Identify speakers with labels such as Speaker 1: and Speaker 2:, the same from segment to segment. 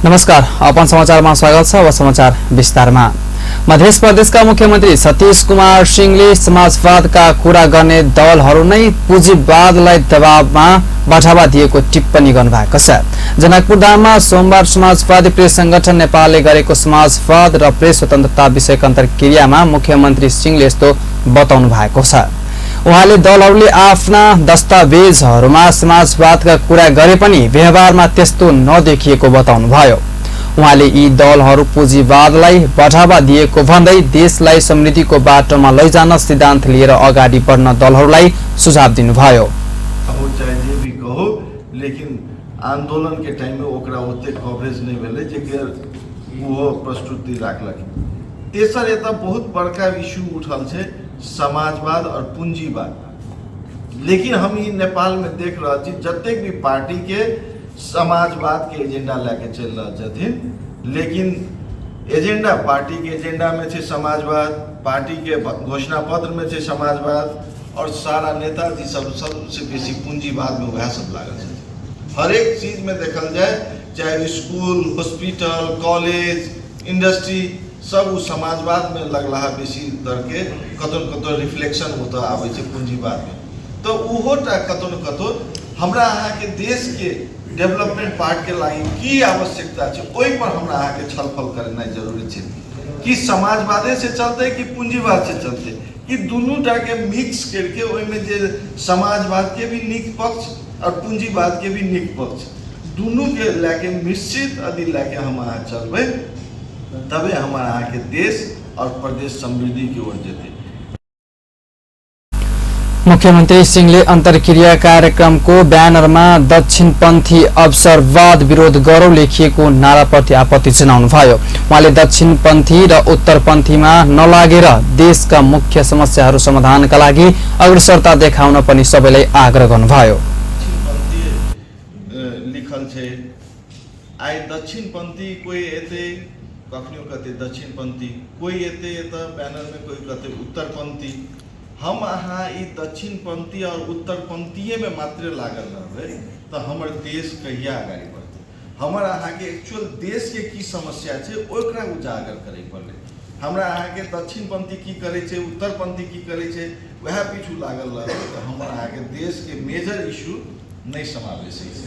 Speaker 1: नमस्कार, अपन समाचारमा स्वागत छ। अब समाचार विस्तारमा। मध्य प्रदेशका मुख्यमन्त्री सतीश कुमार सिंहले समाजवादका कुरा गर्ने दलहरू नै पुँजीवादलाई दबावमा बढ़ावा दिएको टिप्पणी गर्नुभएको छ। जनकपुरधाममा सोमबार समाजवादी प्रेस संगठन नेपालले गरेको समाजवाद र प्रेस स्वतन्त्रता विषयक अन्तर्क्रियामा मुख्यमन्त्री सिंहले यस्तो बताउनु भएको छ। उहाँले दलहरूले आफ्ना दस्तावेजहरूमा समाजवादका कुरा गरे पनि व्यवहारमा त्यस्तो नदेखिएको बताउनुभयो। उहाँले यी दलहरू पुँजीवादलाई बढ़ावा दिएको भन्दै देशलाई समृद्धिको बाटोमा लैजान सिद्धान्त लिएर अगाडि बढ्न दलहरूलाई सुझाव दिनुभयो।
Speaker 2: चाहे जे भी कहो, लेकिन आंदोलन के टाइम में ओकरा ओते कवरेज नहीं भेलै जेकर ओहो प्रस्तुति राखलक। तेसर एतऽ बहुत बड़का इश्यू उठल छै समाजवाद और पूंजीवाद। लेकिन हम ई नेपाल में देख रहल छी जतेक भी पार्टी के समाजवाद के एजेंडा लए के चलि रहल छथिन, लेकिन एजेंडा पार्टी के एजेंडा में छै समाजवाद, पार्टी के घोषणा पत्र में छै समाजवाद, और सारा नेताजी सब सबसे बेसी पूंजीवाद में वएह सब लागल छथिन। हरेक चीज में देखल जाय, चाहे स्कूल, हॉस्पिटल, कॉलेज, इंडस्ट्री, सब उ समाजवाद में लगलाहा बेसी दरके कतौ न कतौ रिफ्लेक्शन ओतऽ आबै छै पूंजीवाद में। तऽ ओहोटा कतौ न कतौ हमरा अहाँके देशके डेवलपमेंट पार्ट के लागि की आवश्यकता छै ओहि पर हमरा अहाँके छलफल करनाइ जरूरी छै कि समाजवादे से चलतै कि पूंजीवाद से चलतै, कि दुनूटा के मिक्स करके ओहिमे जे समाजवाद के भी नीक पक्ष और पूंजीवाद के भी नीक पक्ष दुनू के लए के मिश्रित यदि लए के हम अहाँ चलबै तबे हमर अहाँके देश और प्रदेश समृद्धि के ओर जेतै।
Speaker 1: मुख्यमन्त्री सिंहले अन्तर्क्रिया कार्यक्रमको ब्यानरमा दक्षिणपन्थी अवसरवाद विरोध गरौँ लेखिएको नाराप्रति आपत्ति जनाउनुभयो। उहाँले दक्षिणपन्थी र उत्तरपन्थीमा नलागेर देशका मुख्य समस्याहरू समाधानका लागि अग्रसरता देखाउन पनि सबैलाई आग्रह गर्नुभयो।
Speaker 2: दक्षिणपन्थी लिखल छै, आइ दक्षिणपन्थी कोइ एतै, कखनियो कहतै दक्षिणपन्थी, कोइ एतै एतऽ बैनरमे, कोइ कहतै उत्तरपन्थी। हम अहाँ ई दक्षिणपन्थी और उत्तरपन्थीएमे मात्रे लागल रहबै तऽ हमर देश कहिया अगाडि बढ़तै? हमर अहाँके एक्चुअल देशके की समस्या छै ओकरा उजागर करै पड़लै। हमरा अहाँके दक्षिणपन्थी की करै छै, उत्तरपन्थी की करै छै, वएह पीछू लागल रहबै तऽ हमर अहाँके देशके मेजर इश्यू नहि समावेश होइ छै।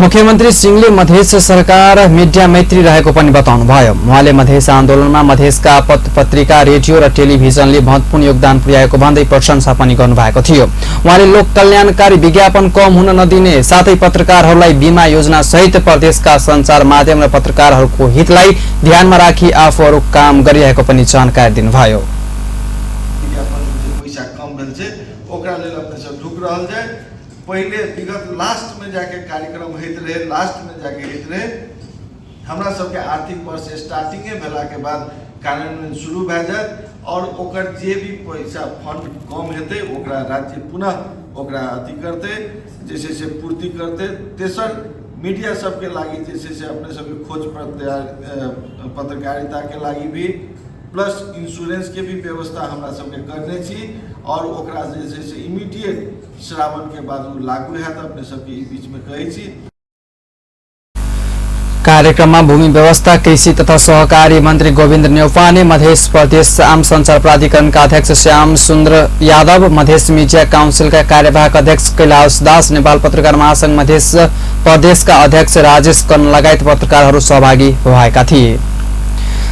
Speaker 1: मुख्यमन्त्री सिंहले मधेस सरकार मिडिया मैत्री रहेको पनि बताउनुभयो। उहाँले मधेस आन्दोलनमा मधेसका पत्र पत्रिका, रेडियो र टेलिभिजनले महत्वपूर्ण योगदान पुर्याएको भन्दै प्रशंसा पनि गर्नुभएको थियो। उहाँले लोक कल्याणकारी विज्ञापन कम हुन नदिने साथै पत्रकारहरूलाई बीमा योजना सहित प्रदेशका सञ्चार माध्यम र पत्रकारहरूको हितलाई ध्यानमा राखी आफूहरू काम गरिरहेको पनि जानकारी दिनुभयो।
Speaker 2: विज्ञापन जे पैसा कम भेल छै ओकरा लेल अपने सब ढुक रहल जाय। पहिले विगत लास्टमे जाके कार्यक्रम होइत रहे, लास्टमे जाके होइत रहे। हमरा सबके आर्थिक वर्ष स्टार्टिंगे भेलाके बाद कार्यान्वयन शुरू भए जायत और ओकर जे भी पैसा फंड कम हेतै ओकरा राज्य पुनः ओकरा अथी करतै, जे छै से पूर्ति करतै। तेसर मीडिया सबके लागि जे छै से अपने सबके खोज पत्रकारिताके लागि भी प्लस इंश्योरेंस के भी व्यवस्था हमरा सबके करने छी और ओकरा जे छै से इमीडिएट श्रावण के बाद ओ लागू हैत, अपने सबके ई बीचमे कहै छी।
Speaker 1: कार्यक्रममा भूमि व्यवस्था, कृषि तथा सहकारी मन्त्री गोविन्द न्यौपाने, मध्य प्रदेश आम सञ्चार प्राधिकरणका अध्यक्ष श्याम सुन्दर यादव, मधेस मिडिया काउन्सिलका कार्यवाहक अध्यक्ष कैलाश दास, नेपाल पत्रकार महासंघ मधेस प्रदेशका अध्यक्ष राजेश कर्ण लगायत पत्रकारहरू सहभागी भएका थिए।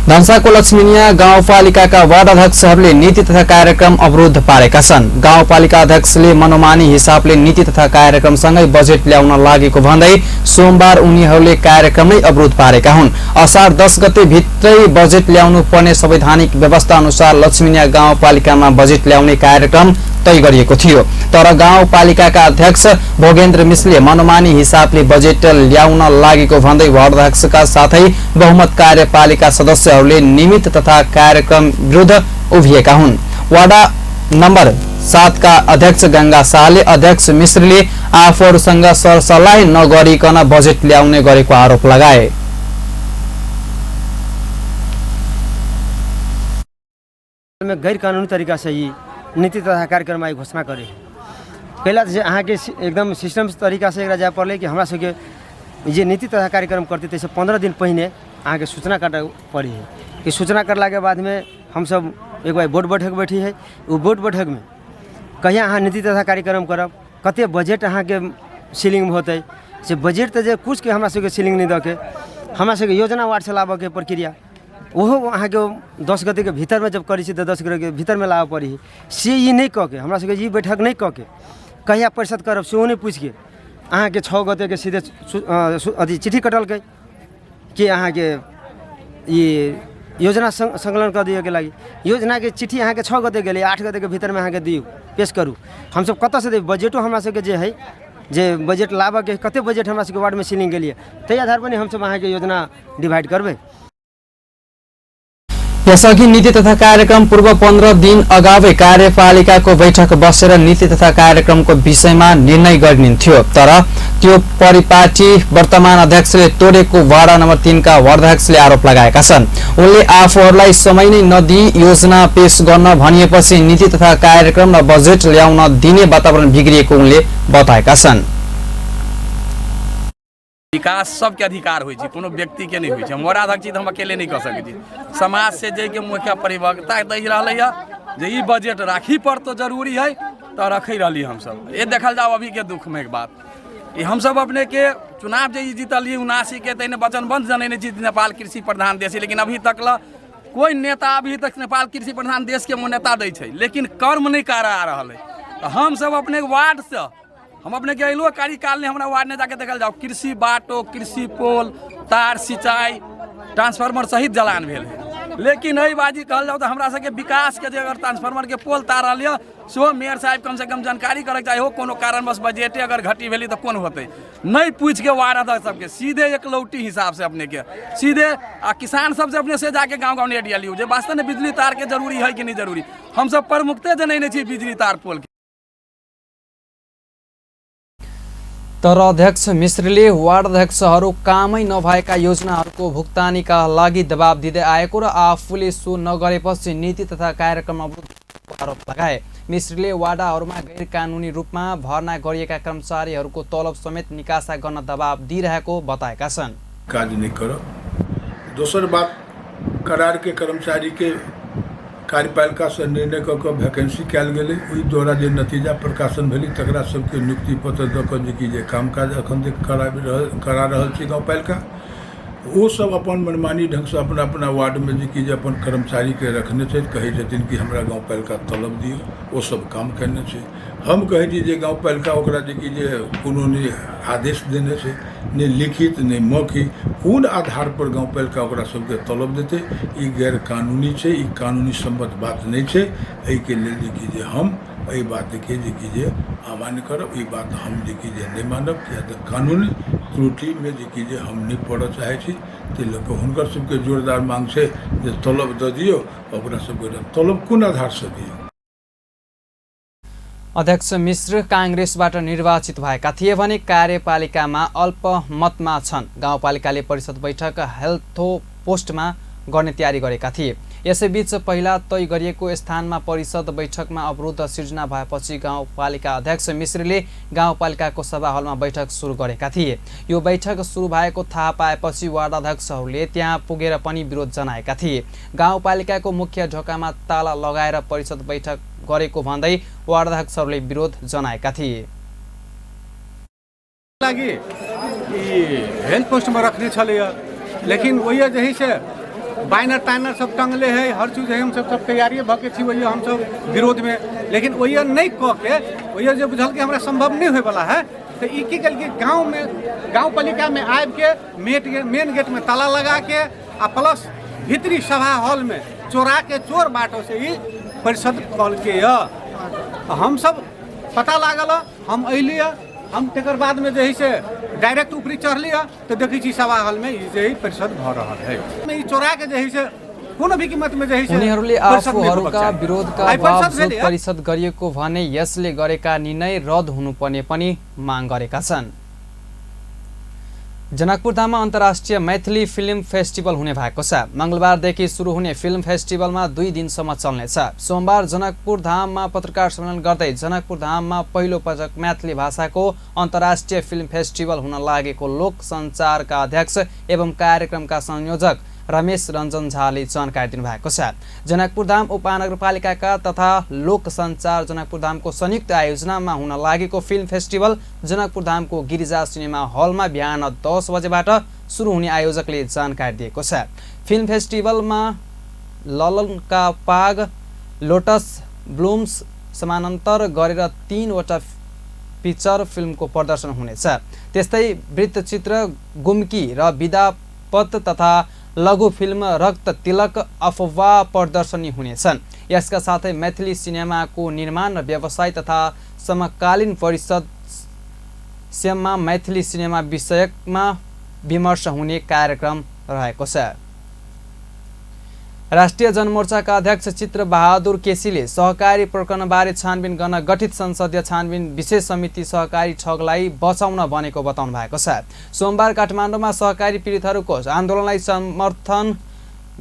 Speaker 1: धनसाको लक्ष्मीनिया गाउँपालिकाका वार्ड अध्यक्षहरूले नीति तथा कार्यक्रम अवरुद्ध पारेका छन्। गाउँपालिका अध्यक्षले मनोमानी हिसाबले नीति तथा कार्यक्रमसँगै बजेट ल्याउन लागेको भन्दै सोमबार उनीहरूले कार्यक्रम नै अवरुद्ध पारेका हुन्। असार 10 गते भित्रै बजेट ल्याउनु पर्ने संवैधानिक व्यवस्था अनुसार लक्ष्मीनिया गाउँपालिकामा बजेट ल्याउने कार्यक्रम तय गरिएको थियो, तर गाउँपालिकाका अध्यक्ष भोगेन्द्र मिश्रले मनोमानी हिसाबले बजेट ल्याउन लागेको भन्दै वार्ड अध्यक्षका साथै बहुमत कार्यपालिका सदस्यहरूले निमित्त तथा कार्यक्रम विरुद्ध उभिएका हुन्। वार्डा नम्बर 7 का अध्यक्ष गंगा शाहले अध्यक्ष मिश्रले आफूहरूसँग सरसल्लाह नगरिकन बजेट ल्याउने गरेको आरोप लगाए।
Speaker 3: में गैर कानूनी तरीका से ही नीति तथा कार्यक्रम आई घोषणा करे कैला जे अहाँके एकदम सिस्टम तरीका से एकरा जाय पड़लै कि हमरा सबके जे नीति तथा कार्यक्रम करतै ताहिसँ 15 दिन पहिने अहाँके सूचना काटऽ पड़ै है कि सूचना करलाके बादमे हमसब एक बार बोर्ड बैठक बैठी है। ओ बोर्ड बैठकमे कहिया अहाँ नीति तथा कार्यक्रम करब, कतेक बजट अहाँके सीलिंगमे होतै, से बजट तऽ जे किछुके हमरा सबके सीलिंग नहि दऽ के हमरा सबके योजना वार्डसँ लाबऽके प्रक्रिया ओहो अहाँके 10 गतेके भीतरमे जब करै छी तऽ 10 गतेके भीतरमे लाबऽ पड़ै है। से ई नहि कऽ के हमरा सबके ई बैठक नहि कऽ के कहिया परिषद करब सेहो नहि पूछिके अहाँके 6 गतेके सीधे अथी चिट्ठी कटलकै कि अहाँके ई योजना सङ्कलन कऽ दिअके लागि। योजनाके चिट्ठी अहाँके 6 गते गेलै, 8 गतेके भीतरमे अहाँके दियौ, पेश करू। हमसब कतऽसँ देबै? बजटो हमरा सबके जे हइ जे बजट लाबऽके कतेक बजट हमरा सबके वार्डमे सीलिंग गेलियै ताहि आधारपर ने हमसब अहाँके योजना डिवाइड करबै।
Speaker 1: यसअघि नीति तथा कार्यक्रम पूर्व 15 दिन अगावै कार्यपालिकाको बैठक बसेर नीति तथा कार्यक्रमको विषयमा निर्णय गरिन्थ्यो, तर त्यो परिपाटी वर्तमान अध्यक्षले तोडेको वार्ड नम्बर 3 का वार्डाध्यक्षले आरोप लगाएका छन्। उनले आफूहरूलाई समय नै नदिई योजना पेश गर्न भनिएपछि नीति तथा कार्यक्रम र बजेट ल्याउन दिने वातावरण बिग्रिएको उनले बताएका छन्।
Speaker 4: विकास सबके अधिकार होइ छै, कोनो व्यक्तिके नहि होइ छै। हम वार्डाध्यक्ष छी तऽ हम अकेले नहि कऽ सकै छी। समाज से जाहिके मुखिया परिवक्ता दै रहलै जे ई बजट राखी पड़तो जरूरी है तऽ रखै रहली हमसब। ये देखल जाओ अभीके दुखमे एक बात, ई हमसब अपने के चुनाव जे ई जीतलियै 79 के तहिने वचनबद्ध जनैने छी नेपाल कृषि प्रधान देश, लेकिन अभी तक ल कोई नेता अभी तक नेपाल कृषि प्रधान देश के मान्यता दै छै, लेकिन कर्म नहि करा रहल है। तऽ हमसब अपने वार्डसँ हम अपने के अलो कार्यकाल ने हमरा वार्ड ने जाके देखल जाओ, कृषि बाटो, कृषि पोल, तार सिंचाई, ट्रांसफार्मर सहित जलान भेल है। लेकिन एहि बाजी कहल जाओ तऽ हमरा सबके विकास के जे अगर ट्रांसफार्मर के पोल तार रहल यऽ सेहो मेयर साहब कम से कम जानकारी करैके चाही। हो कोनो कारणवश बजटे अगर घटी भेली तऽ कोन होतै, नहि पूछि के वार्ड अध्यक्ष सबके सीधे एकलौटी हिसाब से अपने के सीधे आ किसान सबसे अपने से जाके गाँव गाँव नेट लियौ जे वास्तव में बिजली तार के जरूरी है कि नहीं जरूरी। हमसब प्रमुखते जनैने छी बिजली तार पोल के।
Speaker 1: तर अध्यक्ष मिश्रले वार्ड अध्यक्षहरू कामै नभएका योजनाहरूको भुक्तानीका लागि दबाब दिँदै आएको र आफूले सो नगरेपछि नीति तथा कार्यक्रम अवरुद्ध आरोप लगाए। मिश्रले वार्डहरूमा गैरकानुनी रूपमा भर्ना गरिएका कर्मचारीहरूको तलब समेत निकासा गर्न दबाब दिइरहेको बताएका छन्।
Speaker 5: काज नहि करब। दोसर बात, करारके कर्मचारीके कार्यपालिका से निर्णय कऽ कऽ वैकेंसी कयल गेलै, ओहि द्वारा जे नतीजा प्रकाशन भेलै तकरा सबके नियुक्ति पत्र दऽ कऽ जे कि जे कामकाज अखन जे करा रहल छै गाँवपालिका, ओ सब अपन मनमानी ढङ्गसँ अपना अपना वार्डमे जे कि जे अपन कर्मचारीके रखने छथि। कहै छथिन कि हमरा गाँवपालिका तलब दियौ, ओ सब काम केने छै। हम कहै छी जे गाँवपालिका ओकरा जे कि जे कोनो नहि आदेश देने छै, नहि लिखित नहि मौखिक, कोन आधारपर गाँवपालिका ओकरा सबके तलब देतै? ई गैर कानूनी छै, ई कानूनी सम्मत बात नहि छै। एहिके लेल जे कि जे हम एहि बातके जे कि जे अमान्य करब, ई बात हम जे कि जे नहि मानब, किया तऽ कानूनी त्रुटिमे जे कि जे हम नहि पड़ऽ चाहै छी। ताहि लऽ कऽ हुनकर सबके जोरदार मांग छै जे तलब दऽ दियौ। ओकरा सबके तलब कोन आधारसँ दियौ?
Speaker 1: अध्यक्ष मिश्र काङ्ग्रेसबाट निर्वाचित भएका थिए भने कार्यपालिकामा अल्पमतमा छन्। गाउँपालिकाले परिषद बैठक हेल्थो पोस्टमा गर्ने तयारी गरेका थिए। यसैबीच पहिला तय गरिएको स्थानमा परिषद बैठकमा अवरोध सिर्जना भएपछि गाउँपालिका अध्यक्ष मिश्रले गाउँपालिकाको सभा हलमा बैठक सुरु गरेका थिए। यो बैठक सुरु भएको थाहा पाएपछि वार्ड अध्यक्षहरूले त्यहाँ पुगेर पनि विरोध जनाएका थिए। गाउँपालिकाको मुख्य ढोकामा ताला लगाएर परिषद बैठक गरेको भन्दै वार्ड अध्यक्षहरूले विरोध जनाएका थिए।
Speaker 6: लागि हेल्थ पोस्टमे रखने छलैया, लेकिन ओहिया जे है से बैनर तैनर सब टंगले है, हर चीज है, हमसब सब तैयारी भऽ के छी ओहिया हमसब विरोधमे, लेकिन ओहिया नहि कऽ के ओहिया जे बुझल कि हमरा संभव नहि होइवला है तऽ ई की केलकै गाँवमे गाँवपालिकामे आबिके मेन गेटमे ताला लगाके आ प्लस भीतरी सभा हॉलमे चोरा के चोर बाटो से ई परिषद कहलकै हमसब पता लागल, हम अयली, हम तकर बादमे जे है से डायरेक्ट ऊपरी चढ़ली तऽ देखै छी सभा हॉलमे ई जे परिषद भऽ रहल है। ई चोरा के जे है से कोनो भी कीमत में जे है से
Speaker 1: उनीहरूले आफूहरूका विरोधका बावजुद परिषद गरिएको भने यसले गरेका निर्णय रद्द हुनुपर्ने पनि माग गरेका छन्। जनकपुरधाममा अन्तर्राष्ट्रिय मैथिली फिल्म फेस्टिभल हुने भएको छ। मंगलबारदेखि सुरु हुने फिल्म फेस्टिभलमा 2 दिनसम्म चल्नेछ। सोमबार जनकपुरधाममा पत्रकार सम्मेलन गर्दै जनकपुरधाममा पहिलो पटक मैथिली भाषाको अन्तर्राष्ट्रिय फिल्म फेस्टिभल हुन लागेको लोक सञ्चारका अध्यक्ष एवं कार्यक्रमका संयोजक रमेश रञ्जन झाले जानकारी दिनुभएको छ। जनकपुरधाम उपमहानगरपालिकाका तथा लोक सञ्चार जनकपुरधामको संयुक्त आयोजनामा हुन लागेको फिल्म फेस्टिभल जनकपुरधामको गिरिजा सिनेमा हलमा बिहान 10 बजेबाट सुरु हुने आयोजकले जानकारी दिएको छ। फिल्म फेस्टिभलमा ललनका पाग, लोटस ब्लुम्स समानान्तर गरेर 3 वटा पिक्चर फिल्मको प्रदर्शन हुनेछ। त्यस्तै वृत्तचित्र गुम्की र विदापत तथा लघु फिल्म रक्त तिलक अफवाह प्रदर्शनी हुनेछन्। यसका साथै मैथिली सिनेमाको निर्माण र व्यवसाय तथा समकालीन परिषद सेममा मैथिली सिनेमा विषयकमा विमर्श हुने कार्यक्रम रहेको छ। राष्ट्रिय जनमोर्चाका अध्यक्ष चित्रबहादुर केसीले सहकारी प्रकरणबारे छानबिन गर्न गठित संसदीय छानबिन विशेष समिति सहकारी ठगलाई बचाउन बनेको बताउनु भएको छ। सोमबार काठमाडौँमा सहकारी पीडितहरूको आन्दोलनलाई समर्थन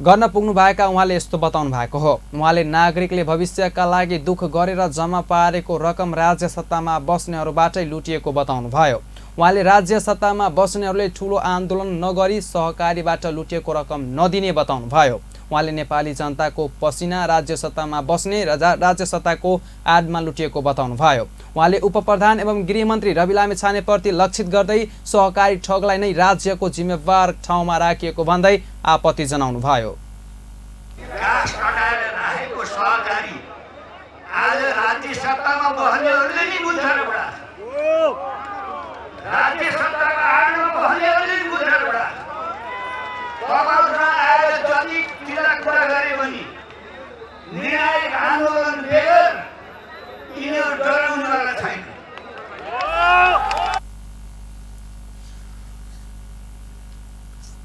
Speaker 1: गर्न पुग्नुभएका उहाँले यस्तो बताउनु भएको हो। उहाँले नागरिकले भविष्यका लागि दुःख गरेर जम्मा पारेको रकम राज्य सत्तामा बस्नेहरूबाटै लुटिएको बताउनुभयो। उहाँले राज्य सत्तामा बस्नेहरूले ठूलो आन्दोलन नगरी सहकारीबाट लुटिएको रकम नदिने बताउनुभयो। उहाँले नेपाली जनताको पसिना राज्य सत्तामा बस्ने र राज्य सत्ताको आडमा लुटिएको बताउनुभयो। उहाँले उपप्रधान एवं गृहमन्त्री रवि लामिछानेप्रति लक्षित गर्दै सहकारी ठगलाई नै राज्यको जिम्मेवार ठाउँमा राखिएको भन्दै आपत्ति जनाउनुभयो।
Speaker 7: निर्णायक आन्दोलन बेगर यिनीहरू डराउनेवाला छैन।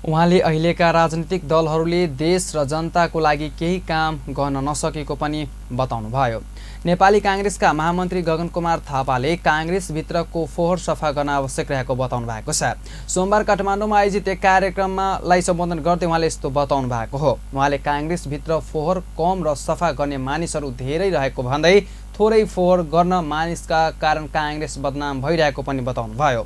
Speaker 1: उहाँले अहिलेका राजनीतिक दलहरूले देश र जनताको लागि केही काम गर्न नसकेको पनि बताउनुभयो। नेपाली काङ्ग्रेसका महामन्त्री गगन कुमार थापाले काङ्ग्रेसभित्रको फोहोर सफा गर्न आवश्यक रहेको बताउनु भएको छ। सोमबार काठमाडौँमा आयोजित एक कार्यक्रमलाई सम्बोधन गर्दै उहाँले यस्तो बताउनु भएको हो। उहाँले काङ्ग्रेसभित्र फोहोर कम र सफा गर्ने मानिसहरू धेरै रहेको भन्दै थोरै फोहोर गर्न मानिसका कारण काङ्ग्रेस बदनाम भइरहेको पनि बताउनुभयो।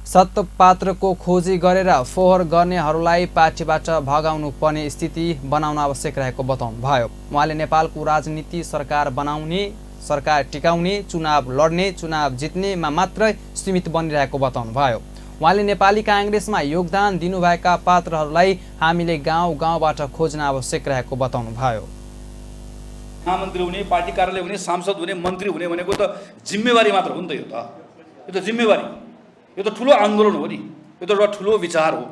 Speaker 1: सत्पात्रको खोजी गरेर फोहोर गर्नेहरूलाई पार्टीबाट भगाउनु पर्ने स्थिति बनाउन आवश्यक रहेको बताउनुभयो। उहाँले नेपालको राजनीति सरकार बनाउने, सरकार टिकाउने, चुनाव लड्ने, चुनाव जित्नेमा मात्रै सीमित बनिरहेको बताउनुभयो। उहाँले नेपाली काङ्ग्रेसमा योगदान दिनुभएका पात्रहरूलाई हामीले गाउँ गाउँबाट खोज्न आवश्यक रहेको बताउनुभयो।
Speaker 8: महामन्त्री हुने, पार्टी कार्यालय हुने, सांसद हुने, मन्त्री हुने भनेको त जिम्मेवारी मात्र हो नि त। यो त जिम्मेवारी, यो त ठुलो आन्दोलन हो नि, यो त एउटा ठुलो विचार हो।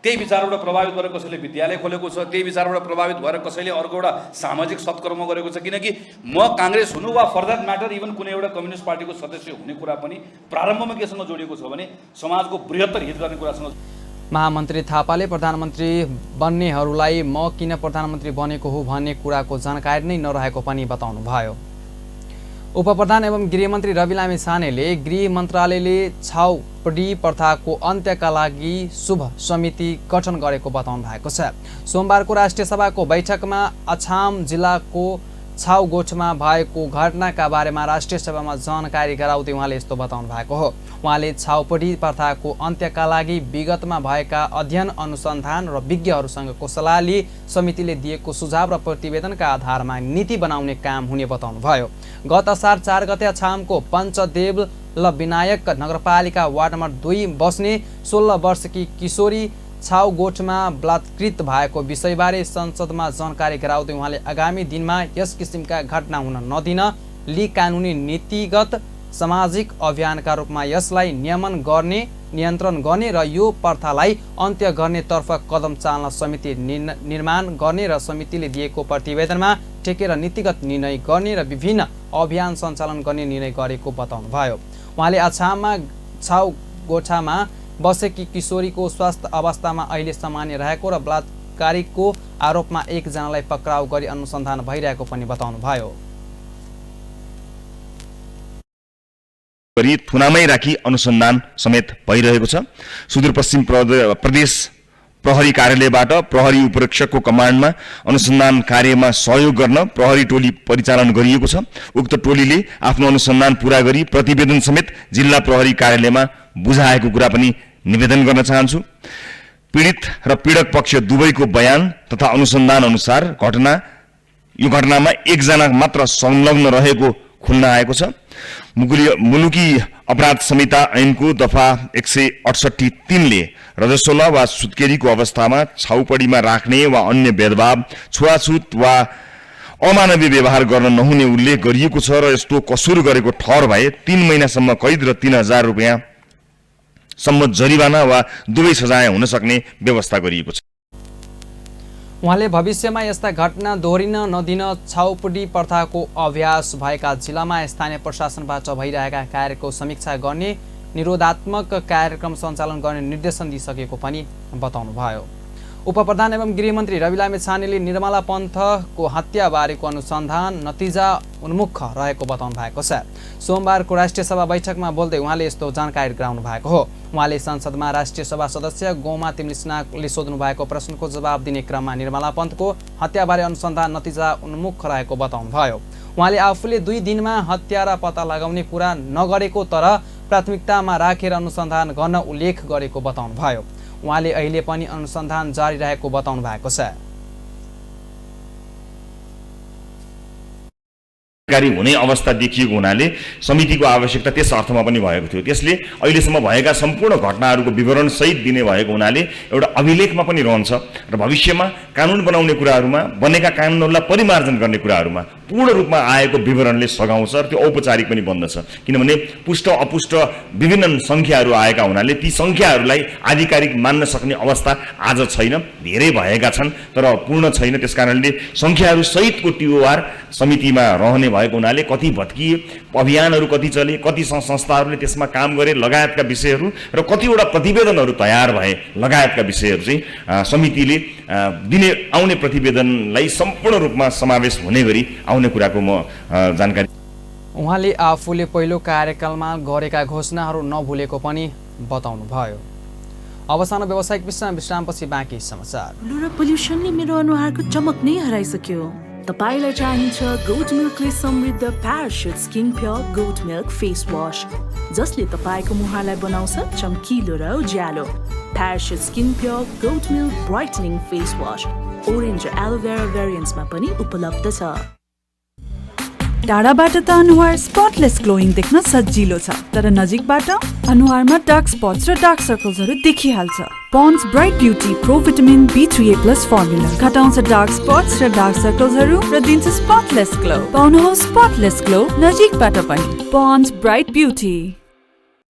Speaker 8: त्यही विचारबाट प्रभावित भएर कसैले विद्यालय खोलेको छ, त्यही विचारबाट प्रभावित भएर कसैले अर्को एउटा सामाजिक सत्कर्म गरेको छ। किनकि म काङ्ग्रेस हुनु वा फर that matter even कुनै एउटा कम्युनिस्ट पार्टीको सदस्य हुने कुरा पनि प्रारम्भमा केसँग जोडिएको छ भने समाजको बृहत्तर हित गर्ने कुरासँग।
Speaker 1: महामन्त्री थापाले प्रधानमन्त्री बन्नेहरूलाई म किन प्रधानमन्त्री बनेको हो भन्ने कुराको जानकारी नै नरहेको पनि बताउनुभयो। उपप्रधान एवं गृहमन्त्री रवि लामिछानेले गृह मन्त्रालयले छाउपडी प्रथाको अन्त्यका लागि शुभ समिति गठन गरेको बताउनु भएको छ। सोमबारको राष्ट्रिय सभाको बैठकमा अछाम जिल्लाको छाउगोठमा भएको घटनाका बारेमा राष्ट्रिय सभामा जानकारी गराउँदै उहाँले यस्तो बताउनु भएको हो। उहाँले छाउपडी प्रथाको अन्त्यका लागि विगतमा भएका अध्ययन, अनुसन्धान र विज्ञहरूसँगको सल्लाह लिई समितिले दिएको सुझाव र प्रतिवेदनका आधारमा नीति बनाउने काम हुने बताउनुभयो। गत असार 4 गते अछामको पञ्चदेव ल विनायक नगरपालिका वार्ड नम्बर 2 बस्ने 16 वर्षकी किशोरी छाउगोठमा बलात्कृत भएको विषयबारे संसदमा जानकारी गराउँदै उहाँले आगामी दिनमा यस किसिमका घटना हुन नदिन लिई कानुनी, नीतिगत, सामाजिक अभियानका रूपमा यसलाई नियमन गर्ने, नियन्त्रण गर्ने र यो प्रथालाई अन्त्य गर्नेतर्फ कदम चाल्न समिति निर्माण गर्ने र समितिले दिएको प्रतिवेदनमा टेकेर नीतिगत निर्णय गर्ने र विभिन्न अभियान सञ्चालन गर्ने निर्णय गरेको बताउनुभयो। उहाँले अछाममा छाउगोठामा बसेकी किशोरीको स्वास्थ्य अवस्थामा अहिले सामान्य रहेको र बलात्कारीको आरोपमा एकजनालाई पक्राउ गरी अनुसन्धान भइरहेको पनि बताउनुभयो।
Speaker 9: गरी थुनामै राखी अनुसन्धान समेत भइरहेको छ। सुदूरपश्चिम प्रदेश प्रहरी कार्यालयबाट प्रहरी उपरीक्षकको कमान्डमा अनुसन्धान कार्यमा सहयोग गर्न प्रहरी टोली परिचालन गरिएको छ। उक्त टोलीले आफ्नो अनुसन्धान पूरा गरी प्रतिवेदन समेत जिल्ला प्रहरी कार्यालयमा बुझाएको कुरा पनि निवेदन गर्न चाहन्छु। पीडित र पीडक पक्ष दुवैको बयान तथा अनुसन्धान अनुसार यो घटनामा एकजना मात्र संलग्न रहेको खुल्न आएको छ। मुलुकी अपराध संहिता ऐनको दफा 168(3) ले रजस्वला वा सुत्केरीको अवस्थामा छाउपडीमा राख्ने वा अन्य भेदभाव, छुवाछुत वा अमानवीय व्यवहार गर्न नहुने उल्लेख गरिएको छ र यस्तो कसुर गरेको ठहर भए 3 महिनासम्म कैद र 3000 रुपियाँ सम्म जरिवाना वा दुवै सजाय हुन सक्ने व्यवस्था गरिएको छ।
Speaker 1: उहाँले भविष्यमा यस्ता घटना दोहोरिन नदिन छाउपडी प्रथाको अभ्यास भएका जिल्लामा स्थानीय प्रशासनबाट भइरहेका कार्यको समीक्षा गर्ने, निरोधात्मक कार्यक्रम सञ्चालन गर्ने निर्देशन दिइसकेको पनि बताउनुभयो। उपप्रधान एवं गृहमन्त्री रवि लामिछानेले निर्मला पन्थको हत्याबारेको अनुसन्धान नतिजा उन्मुख रहेको बताउनु भएको छ। सोमबारको राष्ट्रिय सभा बैठकमा बोल्दै उहाँले यस्तो जानकारी गराउनु भएको हो। उहाँले संसदमा राष्ट्रिय सभा सदस्य गोमा तिमलिसनाले सोध्नु भएको प्रश्नको जवाब दिने क्रममा निर्मला पन्थको हत्याबारे अनुसन्धान नतिजा उन्मुख रहेको बताउनुभयो। उहाँले आफूले 2 दिनमा हत्यारा पत्ता लगाउने कुरा नगरेको तर प्राथमिकतामा राखेर अनुसन्धान गर्न उल्लेख गरेको बताउनुभयो। उहाँले अहिले पनि अनुसन्धान जारी रहेको बताउनु भएको छ।
Speaker 9: हुने अवस्था देखिएको हुनाले समितिको आवश्यकता त्यस अर्थमा पनि भएको थियो। त्यसले अहिलेसम्म भएका सम्पूर्ण घटनाहरूको विवरण सहित दिने भएको हुनाले एउटा अभिलेखमा पनि रहन्छ र भविष्यमा कानुन बनाउने कुराहरूमा, बनेका कानुनहरूलाई परिमार्जन गर्ने कुराहरूमा पूर्ण रूपमा आएको विवरणले सघाउँछ र त्यो औपचारिक पनि बन्दछ। किनभने पुष्ट अपुष्ट विभिन्न सङ्ख्याहरू आएका हुनाले ती सङ्ख्याहरूलाई आधिकारिक मान्न सक्ने अवस्था आज छैन। धेरै भएका छन् तर पूर्ण छैन। त्यसकारणले सङ्ख्याहरू सहितको टिओआर समितिमा रहने भएको हुनाले कति भत्किए, अभियानहरू कति चले, कति संस्थाहरूले त्यसमा काम गरे लगायतका विषयहरू र कतिवटा प्रतिवेदनहरू तयार भए लगायतका विषयहरू चाहिँ समितिले दिने आउने प्रतिवेदनलाई सम्पूर्ण रूपमा समावेश हुने गरी आउने कुराको म जानकारी।
Speaker 1: उहाँले आफूले पहिलो कार्यकालमा गरेका घोषणाहरू नभुलेको पनि बताउनुभयो। अब सानो व्यावसायिक विश्रामपछि बाँकी समाचार।
Speaker 10: र पोल्युसनले मेरो अनुहारको चमक नै हराइसक्यो। तपाईलाई चाहिन्छ गोट मिल्कले समृद्ध Parachute skin pure goat milk face wash, जसले तपाईँको मुहारलाई बनाउँछ चम्किलो र उज्यालो। Parachute skin pure goat milk brightening face wash orange र एलोभेरा भेरिएन्ट्समा पनि उपलब्ध छ।
Speaker 11: टाढाबाट त अनुहार स्पटलेस ग्लोइङ देख्न सजिलो छ, तर नजिकबाट अनुहारमा डार्क स्पट्स र डार्क सर्कल्सहरू देखिहाल्छ। Pond's bright beauty pro vitamin B3A plus formula घटाउँछ डार्क स्पट्स र डार्क सर्कल्सहरू र दिन्छ स्पटलेस ग्लो। पाउनुहोस् स्पटलेस ग्लो नजिकबाट पनि। Pond's bright beauty.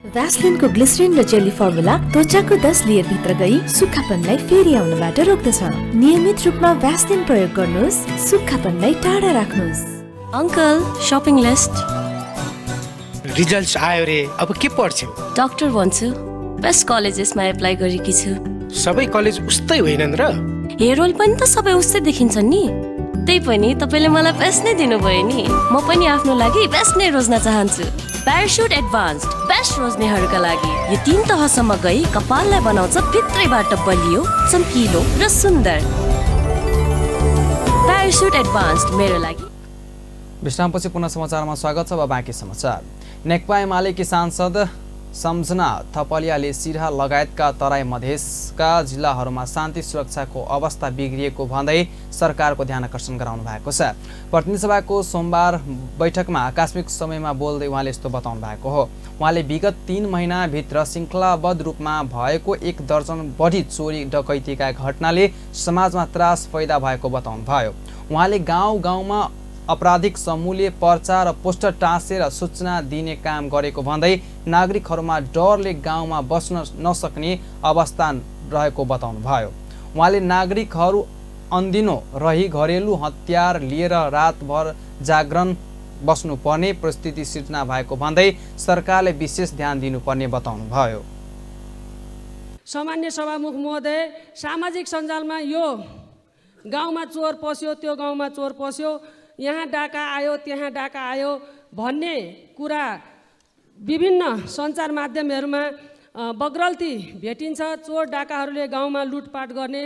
Speaker 12: भ्यासलिनको ग्लिसरिन र जेली फर्मुला त्वचाको 10 लेयर भित्र गई सुक्खापनलाई फेरि आउनबाट रोक्दछ। नियमित रूपमा भ्यासलिन प्रयोग गर्नुहोस्, सुक्खापनलाई टाढा राख्नुहोस्।
Speaker 13: Uncle, shopping list.
Speaker 14: रिजल्ट्स आयो रे, अब के पढ्छौ?
Speaker 13: डाक्टर भन्छु, बेस्ट कलेजेसमा एप्लाई गरेकी छु।
Speaker 14: सबै कलेज उस्तै होइनन् र?
Speaker 13: हेयर ओइल पनि त सबै उस्तै देखिन्छन् नि। त्यही पनि तपाईले मलाई बेस्ट नै दिनुभयो नि। म पनि आफ्नो लागि बेस्ट नै रोज्न चाहन्छु। प्यारासुट एडभान्स्ड बेस्ट रोज्नेहरूका लागि यो 3 तहसम्म गई कपाललाई बनाउँछ भित्रैबाट बलियो, चम्किलो र सुन्दर। प्यारासुट एडभान्स्ड मेरो लागि।
Speaker 1: विश्रामपछि पुनः समाचारमा स्वागत छ। अब बाँकी समाचार। नेकपा एमालेकी सांसद सम्झना थपलियाले सिरहा लगायतका तराई मधेसका जिल्लाहरूमा शान्ति सुरक्षाको अवस्था बिग्रिएको भन्दै सरकारको ध्यान आकर्षण गराउनु भएको छ। प्रतिनिधि सभाको सोमबार बैठकमा आकस्मिक समयमा बोल्दै उहाँले यस्तो बताउनु भएको हो। उहाँले विगत 3 महिनाभित्र श्रृङ्खलाबद्ध रूपमा भएको 1 दर्जन बढी चोरी डकैतीका घटनाले समाजमा त्रास पैदा भएको बताउनुभयो। उहाँले गाउँ गाउँमा आपराधिक समूहले पर्चा र पोस्टर टाँसेर सूचना दिने काम गरेको भन्दै नागरिकहरूमा डरले गाउँमा बस्न नसक्ने अवस्था रहेको बताउनुभयो। उहाँले नागरिकहरू अन्दिनो रही घरेलु हतियार लिएर रातभर जागरण बस्नुपर्ने परिस्थिति सिर्जना भएको भन्दै सरकारले विशेष ध्यान दिनुपर्ने बताउनुभयो।
Speaker 15: सामान्य सभामुख महोदय, सामाजिक सञ्जालमा यो गाउँमा चोर पस्यो, त्यो गाउँमा चोर पस्यो, यहाँ डाका आयो, त्यहाँ डाका आयो भन्ने कुरा विभिन्न सञ्चार माध्यमहरूमा बग्रल्ती भेटिन्छ। चोर डाकाहरूले गाउँमा लुटपाट गर्ने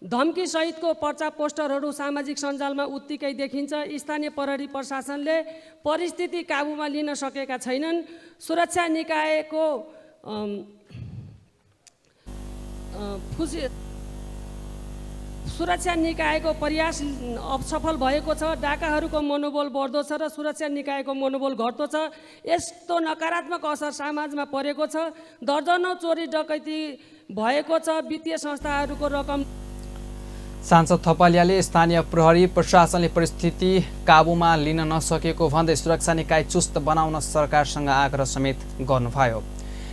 Speaker 15: धम्की सहितको पर्चा पोस्टरहरू सामाजिक सञ्जालमा उत्तिकै देखिन्छ। स्थानीय प्रहरी प्रशासनले परिस्थिति काबुमा लिन सकेका छैनन्। सुरक्षा निकायको सुरक्षा निकायको प्रयास असफल भएको छ। डाकाहरूको मनोबल बढ्दो छ र सुरक्षा निकायको मनोबल घट्दो छ। यस्तो नकारात्मक असर समाजमा परेको छ। दर्जनौँ चोरी डकैती भएको छ। वित्तीय संस्थाहरूको रकम।
Speaker 1: सांसद थपलियाले स्थानीय प्रहरी प्रशासनले परिस्थिति काबुमा लिन नसकेको भन्दै सुरक्षा निकाय चुस्त बनाउन सरकारसँग आग्रह समेत गर्नुभयो।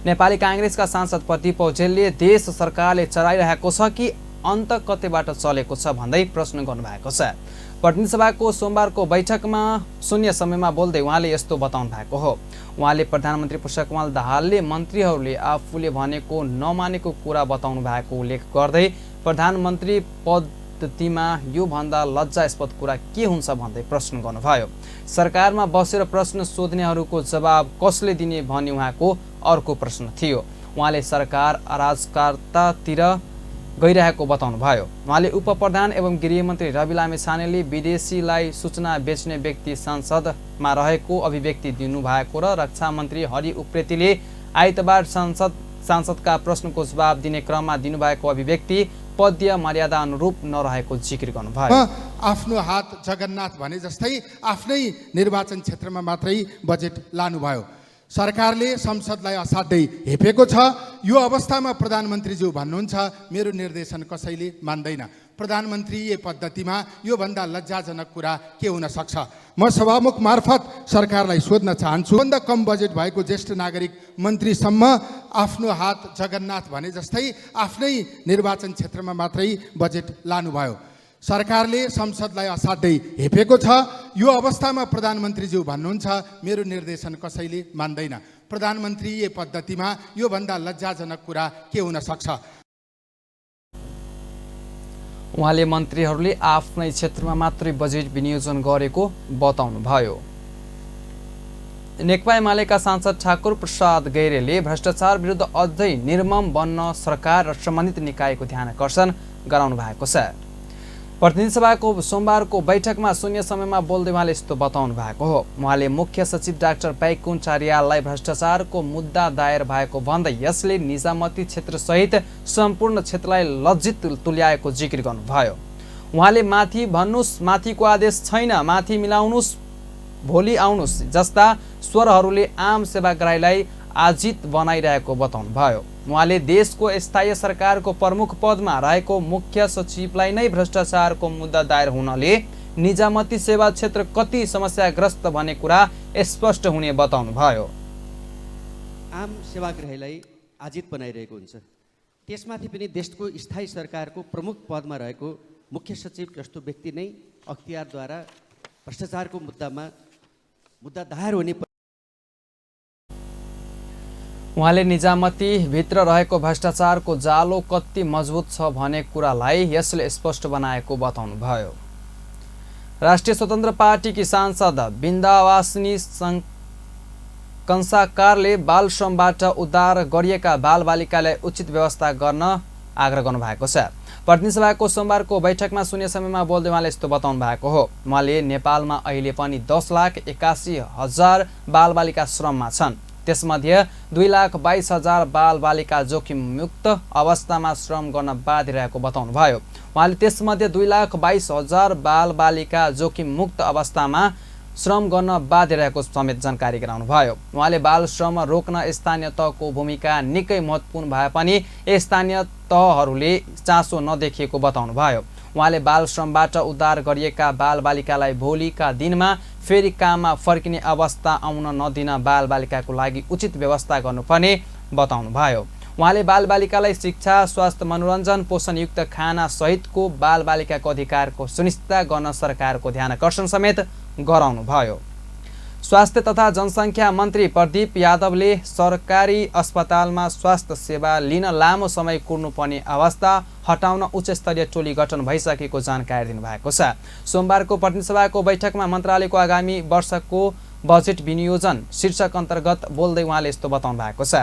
Speaker 1: नेपाली काङ्ग्रेसका सांसद प्रदीप पौडेलले देश सरकारले चलाइरहेको छ कि अन्त कतैबाट चलेको छ भन्दै प्रश्न गर्नुभएको छ। प्रतिनिधि सभाको सोमबारको बैठकमा शून्य समयमा बोल्दै उहाँले यस्तो बताउनु भएको हो। उहाँले प्रधानमन्त्री पुष्पकमल दाहालले मन्त्रीहरूले आफूले भनेको नमानेको कुरा बताउनु भएको उल्लेख गर्दै प्रधानमन्त्री पद्धतिमा योभन्दा लज्जास्पद कुरा के हुन्छ भन्दै प्रश्न गर्नुभयो। सरकारमा बसेर प्रश्न सोध्नेहरूको जवाब कसले दिने भन्ने उहाँको अर्को प्रश्न थियो। उहाँले सरकार अराजकतातिर गइरहेको बताउनुभयो। उहाँले उपप्रधान एवं गृहमन्त्री रवि लामिछानेले विदेशीलाई सूचना बेच्ने व्यक्ति संसदमा रहेको अभिव्यक्ति दिनुभएको र रक्षा मन्त्री हरि उप्रेतीले आइतबार सांसदका प्रश्नको जवाब दिने क्रममा दिनुभएको अभिव्यक्ति पदीय मर्यादा अनुरूप नरहेको जिकिर गर्नुभयो।
Speaker 16: आफ्नो हात जगन्नाथ भने जस्तै आफ्नै निर्वाचन क्षेत्रमा मात्रै बजेट लानुभयो। सरकारले संसदलाई असाध्यै हेपेको छ। यो अवस्थामा प्रधानमन्त्रीज्यू भन्नुहुन्छ मेरो निर्देशन कसैले मान्दैन। प्रधानमन्त्रीय पद्धतिमा योभन्दा लज्जाजनक कुरा के हुन सक्छ? म सभामुख मार्फत सरकारलाई सोध्न चाहन्छु, भन्दा कम बजेट भएको ज्येष्ठ नागरिक मन्त्रीसम्म आफ्नो हात जगन्नाथ भने जस्तै आफ्नै निर्वाचन क्षेत्रमा मात्रै बजेट लानुभयो। सरकारले संसदलाई असाध्यै हेपेको छ। यो अवस्थामा प्रधानमन्त्रीज्यू भन्नुहुन्छ मेरो निर्देशन कसैले मान्दैन। प्रधानमन्त्रीय पद्धतिमा योभन्दा लज्जाजनक कुरा के हुन सक्छ?
Speaker 1: उहाँले मन्त्रीहरूले आफ्नै क्षेत्रमा मात्रै बजेट विनियोजन गरेको बताउनुभयो। नेकपा एमालेका सांसद ठाकुर प्रसाद गैरेले भ्रष्टाचार विरुद्ध अझै निर्मम बन्न सरकार र सम्बन्धित निकायको ध्यान आकर्षण गराउनु भएको छ। प्रतिनिधि सभाको सोमबारको बैठकमा शून्य समयमा बोल्दै उहाँले यस्तो बताउनु भएको हो। उहाँले मुख्य सचिव डाक्टर बैकुण्ठ अर्याललाई भ्रष्टाचारको मुद्दा दायर भएको भन्दै यसले निजामती क्षेत्रसहित सम्पूर्ण क्षेत्रलाई लज्जित तुल्याएको जिकिर गर्नुभयो। उहाँले माथि भन्नुस्, माथिको आदेश छैन, माथि मिलाउनुस्, भोलि आउनुस् जस्ता स्वरहरूले आम सेवाग्राहीलाई आजित बनाइरहेको बताउनुभयो। उहाँले देशको स्थायी सरकारको प्रमुख पदमा रहेको मुख्य सचिवलाई नै भ्रष्टाचारको मुद्दा दायर हुनाले निजामती सेवा क्षेत्र कति समस्याग्रस्त भन्ने कुरा स्पष्ट हुने बताउनुभयो।
Speaker 17: आम सेवाग्राहीलाई आजित बनाइरहेको हुन्छ, त्यसमाथि पनि देशको स्थायी सरकारको प्रमुख पदमा रहेको मुख्य सचिव जस्तो व्यक्ति नै अख्तियारद्वारा भ्रष्टाचारको मुद्दामा मुद्दा दायर हुने।
Speaker 1: उहाँले निजामती भित्र रहेको भ्रष्टाचारको जालो कति मजबुत छ भन्ने कुरालाई यसले स्पष्ट बनाएको बताउनुभयो। राष्ट्रिय स्वतन्त्र पार्टीकी सांसद बिन्दावासिनी कंसाकारले बाल श्रमबाट उद्धार गरिएका बालबालिकालाई उचित व्यवस्था गर्न आग्रह गर्नुभएको छ। प्रतिनिधि सभाको सोमबारको बैठकमा शून्य समयमा बोल्दै उहाँले यस्तो बताउनु भएको हो। उहाँले नेपालमा अहिले पनि 10,81,000 बालबालिका श्रममा छन्। त्यसमध्ये 2,22,000 बालबालिका जोखिममुक्त अवस्थामा श्रम गर्न बाध्य रहेको बताउनुभयो। उहाँले त्यसमध्ये 2,22,000 बालबालिका जोखिममुक्त अवस्थामा श्रम गर्न बाध्य रहेको समेत जानकारी गराउनुभयो। उहाँले बाल श्रम रोक्न स्थानीय तहको भूमिका निकै महत्त्वपूर्ण भए पनि स्थानीय तहहरूले चासो नदेखिएको बताउनुभयो। उहाँले बाल श्रमबाट उद्धार गरिएका बालबालिकालाई भोलिका दिनमा फेरि काममा फर्किने अवस्था आउन नदिन बालबालिकाको लागि उचित व्यवस्था गर्नुपर्ने बताउनुभयो। उहाँले बालबालिकालाई शिक्षा, स्वास्थ्य, मनोरञ्जन, पोषणयुक्त खाना सहितको बालबालिकाको अधिकारको सुनिश्चितता गर्न सरकारको ध्यान आकर्षण समेत गराउनुभयो। स्वास्थ्य तथा जनसङ्ख्या मन्त्री प्रदीप यादवले सरकारी अस्पतालमा स्वास्थ्य सेवा लिन लामो समय कुर्नुपर्ने अवस्था हटाउन उच्चस्तरीय टोली गठन भइसकेको जानकारी दिनुभएको छ। सोमबारको प्रतिनिधि सभाको बैठकमा मन्त्रालयको आगामी वर्षको बजेट विनियोजन शीर्षक अन्तर्गत बोल्दै उहाँले यस्तो बताउनु भएको छ।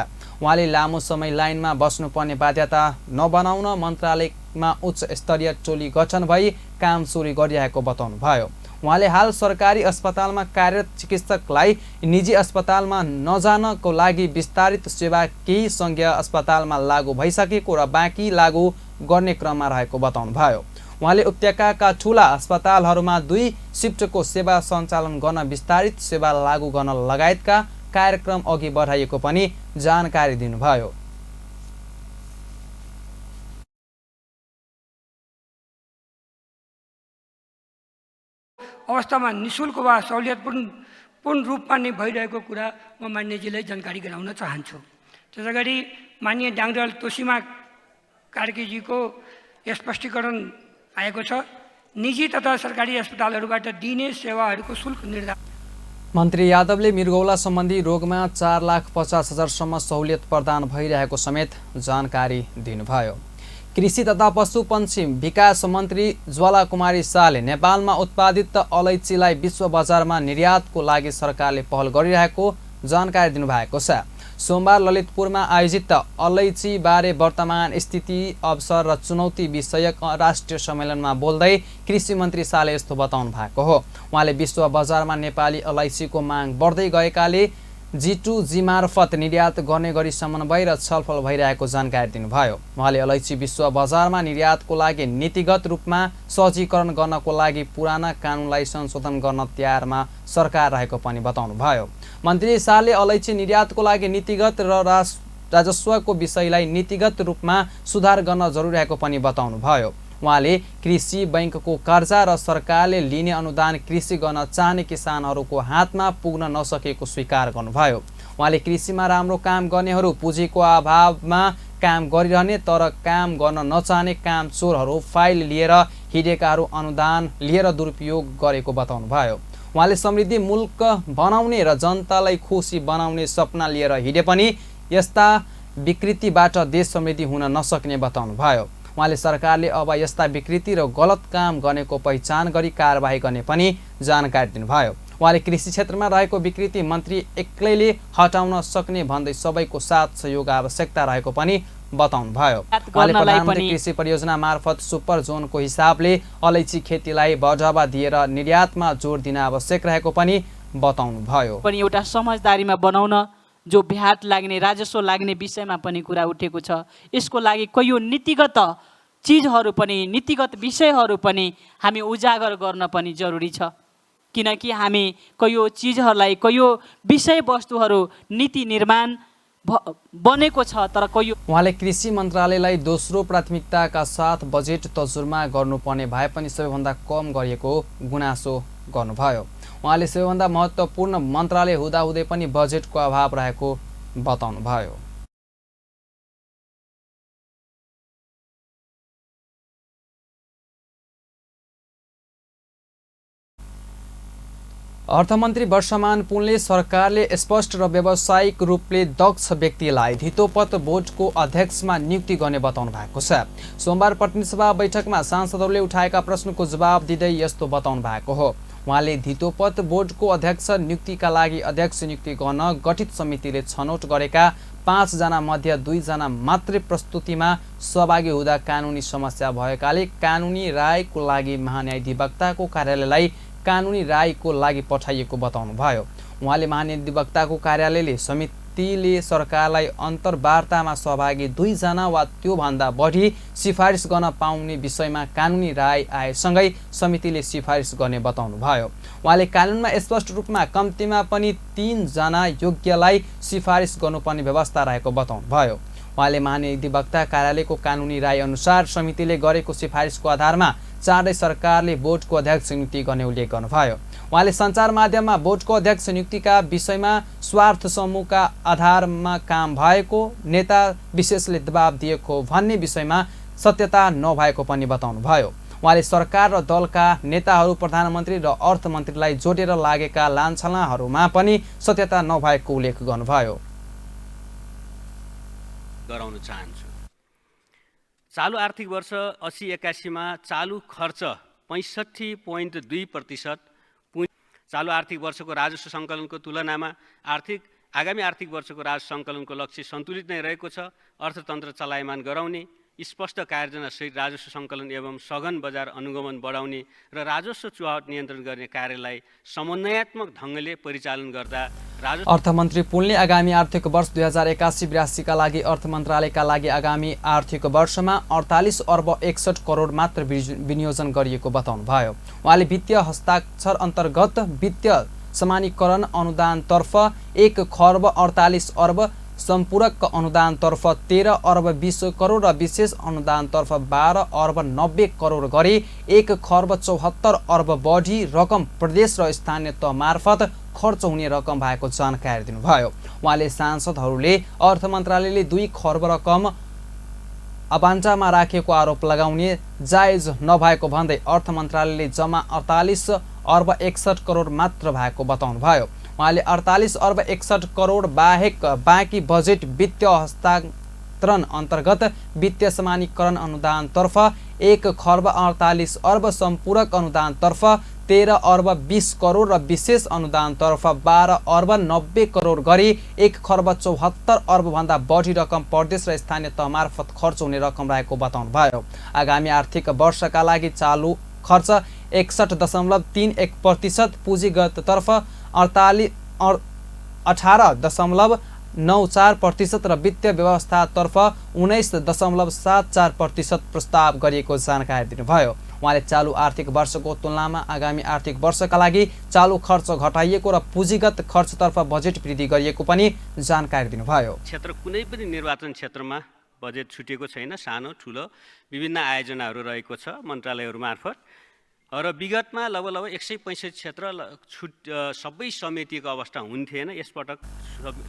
Speaker 1: उहाँले लामो समय लाइनमा बस्नुपर्ने बाध्यता नबनाउन मन्त्रालयमा उच्च स्तरीय टोली गठन भई काम सुरु गरिरहेको बताउनुभयो। उहाँले हाल सरकारी अस्पतालमा कार्यरत चिकित्सकलाई निजी अस्पतालमा नजानको लागि विस्तारित सेवा केही सङ्घीय अस्पतालमा लागू भइसकेको र बाँकी लागू गर्ने क्रममा रहेको बताउनुभयो। उहाँले उपत्यकाका ठूला अस्पतालहरूमा 2 सिफ्टको सेवा सञ्चालन गर्न विस्तारित सेवा लागू गर्न लगायतका कार्यक्रम अघि बढाइएको पनि जानकारी दिनुभयो।
Speaker 18: अवस्थामा निःशुल्क वा सहुलियतपूर्ण रूपमा नै भइरहेको कुरा म मान्यजीलाई जानकारी गराउन चाहन्छु। त्यसै गरी माननीय डाक्टर तोसीमा कार्कीजीको स्पष्टीकरण आएको छ। निजी तथा सरकारी अस्पतालहरूबाट दिइने सेवाहरूको शुल्क निर्धारण।
Speaker 1: मन्त्री यादवले मृगौला सम्बन्धी रोगमा 4,50,000 सम्म सहुलियत प्रदान भइरहेको समेत जानकारी दिनुभयो। कृषि तथा पशुपन्छी विकास मन्त्री ज्वाला कुमारी शाहले नेपालमा उत्पादित अलैँचीलाई विश्व बजारमा निर्यातको लागि सरकारले पहल गरिरहेको जानकारी दिनुभएको छ। सोमबार ललितपुरमा आयोजित अलैँचीबारे वर्तमान स्थिति, अवसर र चुनौती विषयक राष्ट्रिय सम्मेलनमा बोल्दै कृषि मन्त्री शाहले यस्तो बताउनु भएको हो। उहाँले विश्व बजारमा नेपाली अलैँचीको माग बढ्दै गएकाले G2G मार्फत निर्यात गर्ने गरी समन्वय र छलफल भइरहेको जानकारी दिनुभयो। उहाँले अलैँची विश्व बजारमा निर्यातको लागि नीतिगत रूपमा सहजीकरण गर्नको लागि पुराना कानुनलाई संशोधन गर्न तयारमा सरकार रहेको पनि बताउनुभयो। मन्त्री शाहले अलैँची निर्यातको लागि नीतिगत र राजस्वको विषयलाई नीतिगत रूपमा सुधार गर्न जरुरी रहेको पनि बताउनुभयो। उहाँले कृषि बैंकको कर्जा र सरकारले लिने अनुदान कृषि गर्न चाहने किसानहरूको हातमा पुग्न नसकेको स्वीकार गर्नुभयो। उहाँले कृषिमा राम्रो काम गर्नेहरू पुँजीको अभावमा काम गरिरहने तर काम गर्न नचाहने काम चोरहरू फाइल लिएर हिँडेकाहरू अनुदान लिएर दुरुपयोग गरेको बताउनुभयो। उहाँले समृद्धि मुल्क बनाउने र जनतालाई खुसी बनाउने सपना लिएर हिँडे पनि यस्ता विकृतिबाट देश समृद्धि हुन नसक्ने बताउनुभयो। उहाँले सरकारले अब यस्ता विकृति र गलत काम गर्नेको पहिचान गरी कारबाही गर्ने पनि जानकारी दिनुभयो। उहाँले कृषि क्षेत्रमा रहेको विकृति मन्त्री एक्लैले हटाउन सक्ने भन्दै सबैको साथ सहयोग आवश्यकता रहेको पनि बताउनुभयो। उहाँले प्रधानमन्त्री कृषि परियोजना मार्फत सुपर जोनको हिसाबले अलैँची खेतीलाई बढावा दिएर निर्यातमा जोड दिन आवश्यक रहेको पनि बताउनुभयो।
Speaker 19: पनि एउटा समझदारीमा बनाउन जो भ्याट लाग्ने, राजस्व लाग्ने विषयमा पनि कुरा उठेको छ। यसको लागि कैयौँ नीतिगत चिजहरू पनि, नीतिगत विषयहरू पनि हामी उजागर गर्न पनि जरुरी छ। किनकि हामी कैयौँ चिजहरूलाई, कैयौँ विषयवस्तुहरू नीति निर्माण बनेको छ तर कैयौँ।
Speaker 1: उहाँले कृषि मन्त्रालयलाई दोस्रो प्राथमिकताका साथ बजेट तजुर्मा गर्नुपर्ने भए पनि सबैभन्दा कम गरिएको गुनासो गर्नुभयो। उहाँले सबैभन्दा महत्त्वपूर्ण मन्त्रालय हुँदाहुँदै पनि बजेटको अभाव रहेको बताउनुभयो। अर्थमन्त्री वर्षमान पुनले सरकारले स्पष्ट र व्यावसायिक रूपले दक्ष व्यक्तिलाई धितोपत्र बोर्डको अध्यक्षमा नियुक्ति गर्ने बताउनु भएको छ। सोमबार प्रतिनिधि सभा बैठकमा सांसदहरूले उठाएका प्रश्नको जवाब दिँदै यस्तो बताउनु भएको हो। उहाँले धितोपत्र बोर्डको अध्यक्ष नियुक्तिका लागि अध्यक्ष नियुक्ति गर्न गठित समितिले छनौट गरेका 5 जना मध्ये 2 जना मात्रै प्रस्तुतिमा सहभागी हुँदा कानुनी समस्या भएकाले कानुनी रायको लागि महान्यायाधिवक्ताको कार्यालयलाई कानुनी रायको लागि पठाइएको बताउनुभयो। उहाँले महान्यायाधिवक्ताको कार्यालयले समितिले सरकारलाई अन्तर्वार्तामा सहभागी 2 जना वा त्योभन्दा बढी सिफारिस गर्न पाउने विषयमा कानुनी राय आएसँगै समितिले सिफारिस गर्ने बताउनुभयो। उहाँले कानुनमा स्पष्ट रूपमा कम्तीमा पनि 3 जना योग्यलाई सिफारिस गर्नुपर्ने व्यवस्था रहेको बताउनुभयो। उहाँले महान्यायाधिवक्ता कार्यालयको कानुनी राय अनुसार समितिले गरेको सिफारिसको आधारमा चाँडै सरकारले बोर्डको अध्यक्ष नियुक्ति गर्ने उल्लेख गर्नुभयो। उहाँले सञ्चार माध्यममा बोर्डको अध्यक्ष नियुक्तिका विषयमा स्वार्थ समूहका आधारमा काम भएको, नेता विशेषले दबाब दिएको भन्ने विषयमा सत्यता नभएको पनि बताउनुभयो। उहाँले सरकार र दलका नेताहरू प्रधानमन्त्री र अर्थमन्त्रीलाई जोडेर लागेका लान्छनाहरूमा पनि सत्यता नभएको उल्लेख गर्नुभयो।
Speaker 20: गराउन चाहन्छु। चालु आर्थिक वर्ष 80-81 मा चालु खर्च 65.2% चालु आर्थिक वर्षको राजस्व सङ्कलनको तुलनामा आगामी आर्थिक वर्षको राजस्व सङ्कलनको लक्ष्य सन्तुलित नै रहेको छ। अर्थतन्त्र चलायमान गराउने, स्पष्ट कार्ययोजनासहित राजस्व सङ्कलन एवं सघन बजार अनुगमन बढाउने र राजस्व चुहावट नियन्त्रण गर्ने कार्यलाई समन्वयात्मक ढङ्गले परिचालन गर्दा
Speaker 1: अर्थमन्त्री पुलले आगामी आर्थिक वर्ष 2081-82 का लागि अर्थ मन्त्रालयका लागि आगामी आर्थिक वर्षमा 48 अर्ब 61 करोड मात्र विनियोजन गरिएको बताउनुभयो। उहाँले वित्तीय हस्ताक्षर अन्तर्गत वित्तीय समानीकरण अनुदानतर्फ 1 खर्ब 48 अर्ब, सम्पूरक अनुदानतर्फ 13 अर्ब 20 करोड र विशेष अनुदानतर्फ 12 अर्ब 90 करोड गरी 1 खर्ब 74 अर्ब बढी रकम प्रदेश र स्थानीय तह मार्फत खर्च हुने रकम भएको जानकारी दिनुभयो। उहाँले सांसदहरूले अर्थ मन्त्रालयले 2 खर्ब रकम अबान्जामा राखेको आरोप लगाउने जायज नभएको भन्दै अर्थ मन्त्रालयले जम्मा 48 अर्ब 61 करोड मात्र भएको बताउनुभयो। उहाँले 48 अर्ब 61 करोड बाहेक बाँकी बजेट वित्तीय हस्तान्तरण अन्तर्गत वित्तीय समानीकरण अनुदानतर्फ 1 खर्ब 48 अर्ब, सम्पूरक अनुदानतर्फ 13 अर्ब 20 करोड र विशेष अनुदानतर्फ 12 अर्ब 90 करोड गरी 1 खर्ब 74 अर्बभन्दा बढी रकम प्रदेश र स्थानीय तह मार्फत खर्च हुने रकम रहेको बताउनुभयो। आगामी आर्थिक वर्षका लागि चालु खर्च 61.31%, पुँजीगततर्फ 18.94% र वित्तीय व्यवस्थातर्फ 19.74% प्रस्ताव गरिएको जानकारी दिनुभयो। उहाँले चालु आर्थिक वर्षको तुलनामा आगामी आर्थिक वर्षका लागि चालु खर्च घटाइएको र पुँजीगत खर्चतर्फ बजेट वृद्धि गरिएको पनि जानकारी दिनुभयो।
Speaker 20: क्षेत्र कुनै पनि निर्वाचन क्षेत्रमा बजेट छुटेको छैन, सानो ठुलो विभिन्न आयोजनाहरू रहेको छ मन्त्रालयहरू मार्फत र विगतमा लगभग 165 क्षेत्र सबै समेटिएको अवस्था हुन्थेन, यसपटक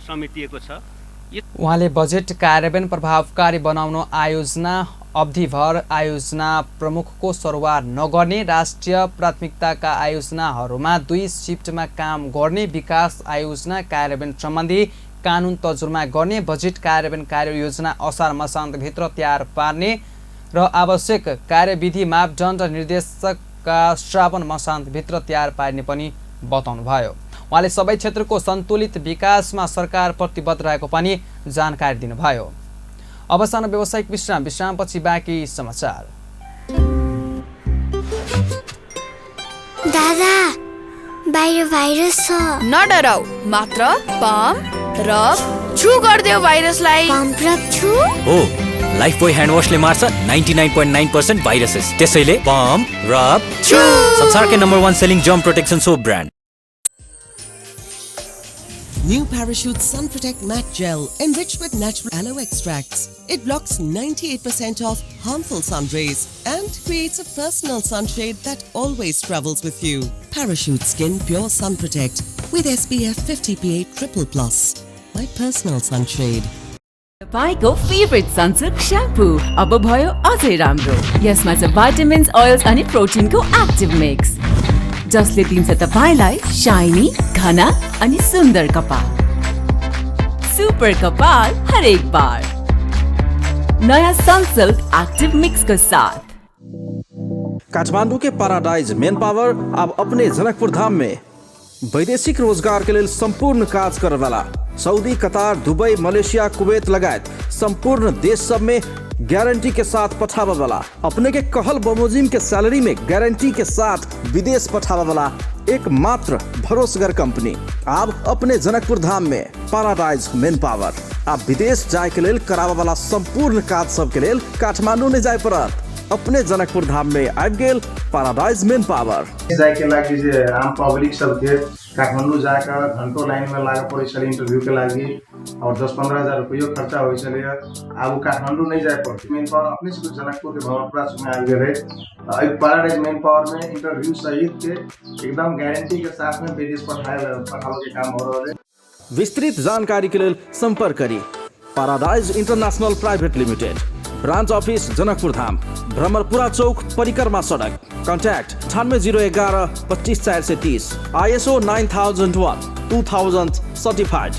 Speaker 20: समेटिएको छ।
Speaker 1: उहाँले बजेट कार्यान्वयन प्रभावकारी बनाउन आयोजना अवधिभर आयोजना प्रमुखको सरुवा नगर्ने, राष्ट्रिय प्राथमिकताका आयोजनाहरूमा 2 सिफ्टमा काम गर्ने, विकास आयोजना कार्यान्वयन सम्बन्धी कानुन तर्जुमा गर्ने, बजेट कार्यान्वयन कार्ययोजना असार मसान्तभित्र तयार पार्ने र आवश्यक कार्यविधि मापदण्ड निर्देशक का श्रावण मसान्तभित्र तयार पार्ने पनि बताउनुभयो। उहाँले सबै क्षेत्रको सन्तुलित विकासमा सरकार प्रतिबद्ध रहेको पनि जानकारी दिनुभयो। अब सानो व्यावसायिक विश्राम, विश्रामपछि बाँकी समाचार।
Speaker 21: दादा, बाहिर भाइरस छ।
Speaker 22: नडराउ, मात्र पम्प रब छु गर्देऊ भाइरसलाई।
Speaker 21: पम्प रब छु?
Speaker 23: हो, लाइफ बोय ह्यान्ड वाशले मार्छ 99.9% भाइरसेस। त्यसैले पम्प रब छु। संसारकै number 1 selling germ protection soap brand.
Speaker 24: New Parachute Sun Protect Matte Gel, enriched with natural aloe extracts. It blocks 98% of harmful sun rays and creates a personal sunshade that always travels with you. Parachute Skin Pure Sun Protect with SPF 50 PA+++. My personal sunshade.
Speaker 25: तपाईको favourite Sunsilk श्याम्पू अब भयो अझै राम्रो। यसमा छ vitamins, oils अनि प्रोटिनको active mix, जसले दिन्छ तपाईलाई शाइनी, घना अनि सुन्दर कपाल। सुपर कपाल हरेक बार नयाँ सनसिल्क एक्टिभ मिक्स को साथ।
Speaker 26: काठमांडू के पैराडाइज मेन पावर अब अपने जनकपुर धाम में वैदेशिक रोजगार के लिए संपूर्ण काज करे वाला Saudi, Qatar, Dubai, Malaysia, Kuwait लगायत संपूर्ण देश सब में गारंटी के साथ पठावे वाला, अपने के कहल बमोजिम के सैलरी में गारंटी के साथ विदेश पठावे वाला एकमात्र भरोसगर कंपनी अब अपने जनकपुर धाम में पैराडाइज मेन पावर। आप विदेश जाए के लेल करावे वाला संपूर्ण काज सब के लेल काठमांडू नहीं जाए पड़त, अपने जनकपुर धाम में आबि गेल पैराडाइज मेन पावर।
Speaker 27: जाए के लागि जे आम पब्लिक सबके काठमाडौँ जाकर घंटों लाइन में लागे पड़े छलै इंटरव्यू के लागि और 10-15 हजार रुपयो खर्चा होइ छलै। आब काठमाडौँ नहीं जाए पड़ते, मेन पावर अपने से जनकपुर के भवनपुरा में आबि गेल रहे। पैराडाइज मेन पावर में इंटरव्यू सहित के एकदम गारंटी के साथ में विदेश पठावे के काम हो रहा है।
Speaker 26: विस्तृत जानकारी के लेल संपर्क करी paradise international private limited, branch office Janakpur Dham, Bhramarpura Chowk, Parikrama Sadak. Contact 9801 254 430। ISO 9001-2000 certified.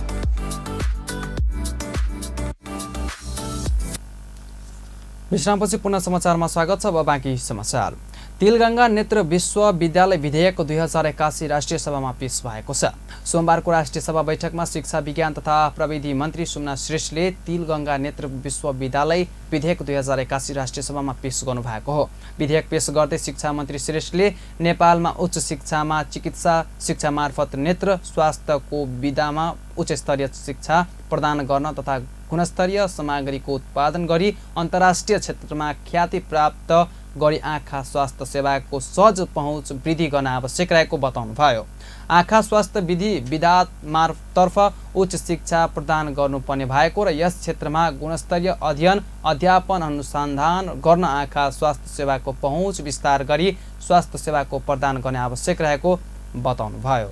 Speaker 1: विश्रामपछि पुनः समाचारमा स्वागत छ। अब बाँकी समाचार। तिलगंगा नेत्र विश्वविद्यालय विधेयक 2081 राष्ट्रिय सभामा पेश भएको छ। सोमबारको राष्ट्रिय सभा बैठकमा शिक्षा विज्ञान तथा प्रविधि मन्त्री सुमना श्रेष्ठले तिलगंगा नेत्र विश्वविद्यालय विधेयक 2081 राष्ट्रिय सभामा पेश गर्नुभएको हो। विधेयक पेश गर्दै शिक्षा मन्त्री श्रेष्ठले नेपालमा उच्च शिक्षामा चिकित्सा शिक्षा मार्फत नेत्र स्वास्थ्यको विधामा उच्चस्तरीय शिक्षा प्रदान गर्न तथा गुणस्तरीय सामग्रीको उत्पादन गरी अन्तर्राष्ट्रिय क्षेत्रमा ख्याति प्राप्त गरी आँखा स्वास्थ्य सेवाको सहज पहुँच वृद्धि गर्न आवश्यक रहेको बताउनुभयो। आँखा स्वास्थ्य विधि विधातर्फ उच्च शिक्षा प्रदान गर्नुपर्ने भएको र यस क्षेत्रमा गुणस्तरीय अध्ययन अध्यापन अनुसन्धान गर्न आँखा स्वास्थ्य सेवाको पहुँच विस्तार गरी स्वास्थ्य सेवाको प्रदान गर्ने आवश्यक रहेको बताउनुभयो।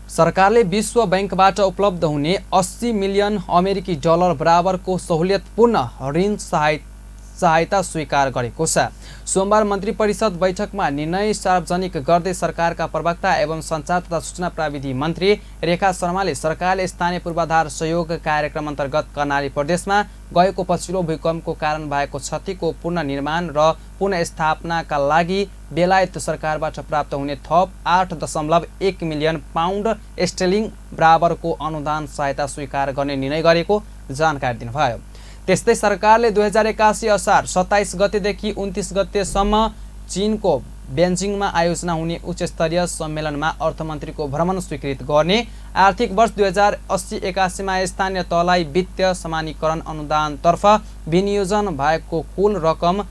Speaker 1: सरकारले विश्व बैंकबाट उपलब्ध हुने 80 मिलियन अमेरिकी डलर बराबरको सहुलियतपूर्ण ऋण सहायता स्वीकार गरेको छ। सोमबार मन्त्री परिषद बैठकमा निर्णय सार्वजनिक गर्दै सरकारका प्रवक्ता एवं सञ्चार तथा सूचना प्रविधि मन्त्री रेखा शर्माले सरकारले स्थानीय पूर्वाधार सहयोग कार्यक्रम अन्तर्गत कर्णाली प्रदेशमा गएको पछिल्लो भूकम्पको कारण भएको क्षतिको पुनर्निर्माण र पुनर्स्थापनाका लागि बेलायत सरकारबाट प्राप्त हुने थप 8.1 मिलियन पाउन्ड स्टेलिङ बराबरको अनुदान सहायता स्वीकार गर्ने निर्णय गरेको जानकारी दिनुभयो। त्यस्तै सरकारले 2081 असार 27 गतेदेखि 29 गतेसम्म चीनको बेजिङमा आयोजना हुने उच्चस्तरीय सम्मेलनमा अर्थमन्त्रीको भ्रमण स्वीकृत गर्ने, आर्थिक वर्ष 2080-81 मा स्थानीय तहलाई वित्तीय समानीकरण अनुदानतर्फ विनियोजन भएको कुल रकम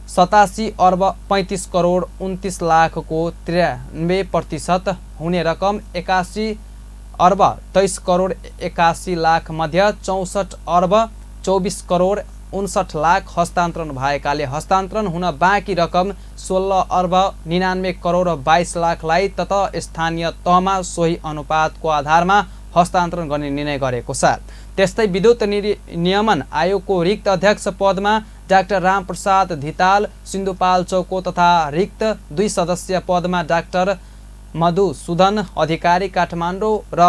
Speaker 1: 87 अर्ब 35 करोड 29 लाखको 93% हुने रकम 81 अर्ब 23 करोड 81 लाख मध्ये 64 अर्ब 24 करोड 59 लाख हस्तान्तरण भएकाले हस्तान्तरण हुन बाँकी रकम 16 अर्ब 99 करोड 22 लाखलाई तत स्थानीय तहमा सोही अनुपातको आधारमा हस्तान्तरण गर्ने निर्णय गरेको छ। त्यस्तै विद्युत नियमन आयोगको रिक्त अध्यक्ष पदमा डाक्टर रामप्रसाद धिताल सिन्धुपाल्चोकको तथा रिक्त 2 सदस्य पदमा डाक्टर मधुसूदन अधिकारी काठमाडौँ र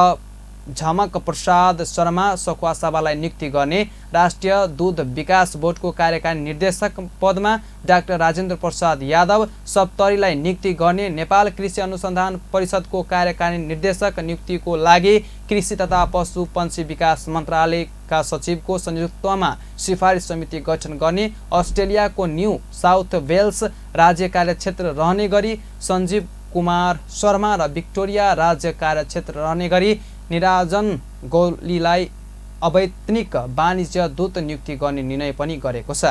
Speaker 1: झमक प्रसाद शर्मा सखुवासभालाई नियुक्ति गर्ने, राष्ट्रिय दुध विकास बोर्डको कार्यकारी निर्देशक पदमा डाक्टर राजेन्द्र प्रसाद यादव सप्तरीलाई नियुक्ति गर्ने, नेपाल कृषि अनुसन्धान परिषदको कार्यकारी निर्देशक नियुक्तिको लागि कृषि तथा पशु पंक्षी विकास मन्त्रालयका सचिवको संयुक्तमा सिफारिस समिति गठन गर्ने, अस्ट्रेलियाको न्यू साउथ वेल्स राज्य कार्यक्षेत्र रहने गरी सञ्जीव कुमार शर्मा र भिक्टोरिया राज्य कार्यक्षेत्र रहने गरी निराजन गोलीलाई अवैतनिक वाणिज्य दूत नियुक्ति गर्ने निर्णय पनि गरेको छ।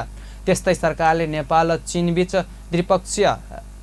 Speaker 1: त्यस्तै सरकारले नेपाल र चीनबीच द्विपक्षीय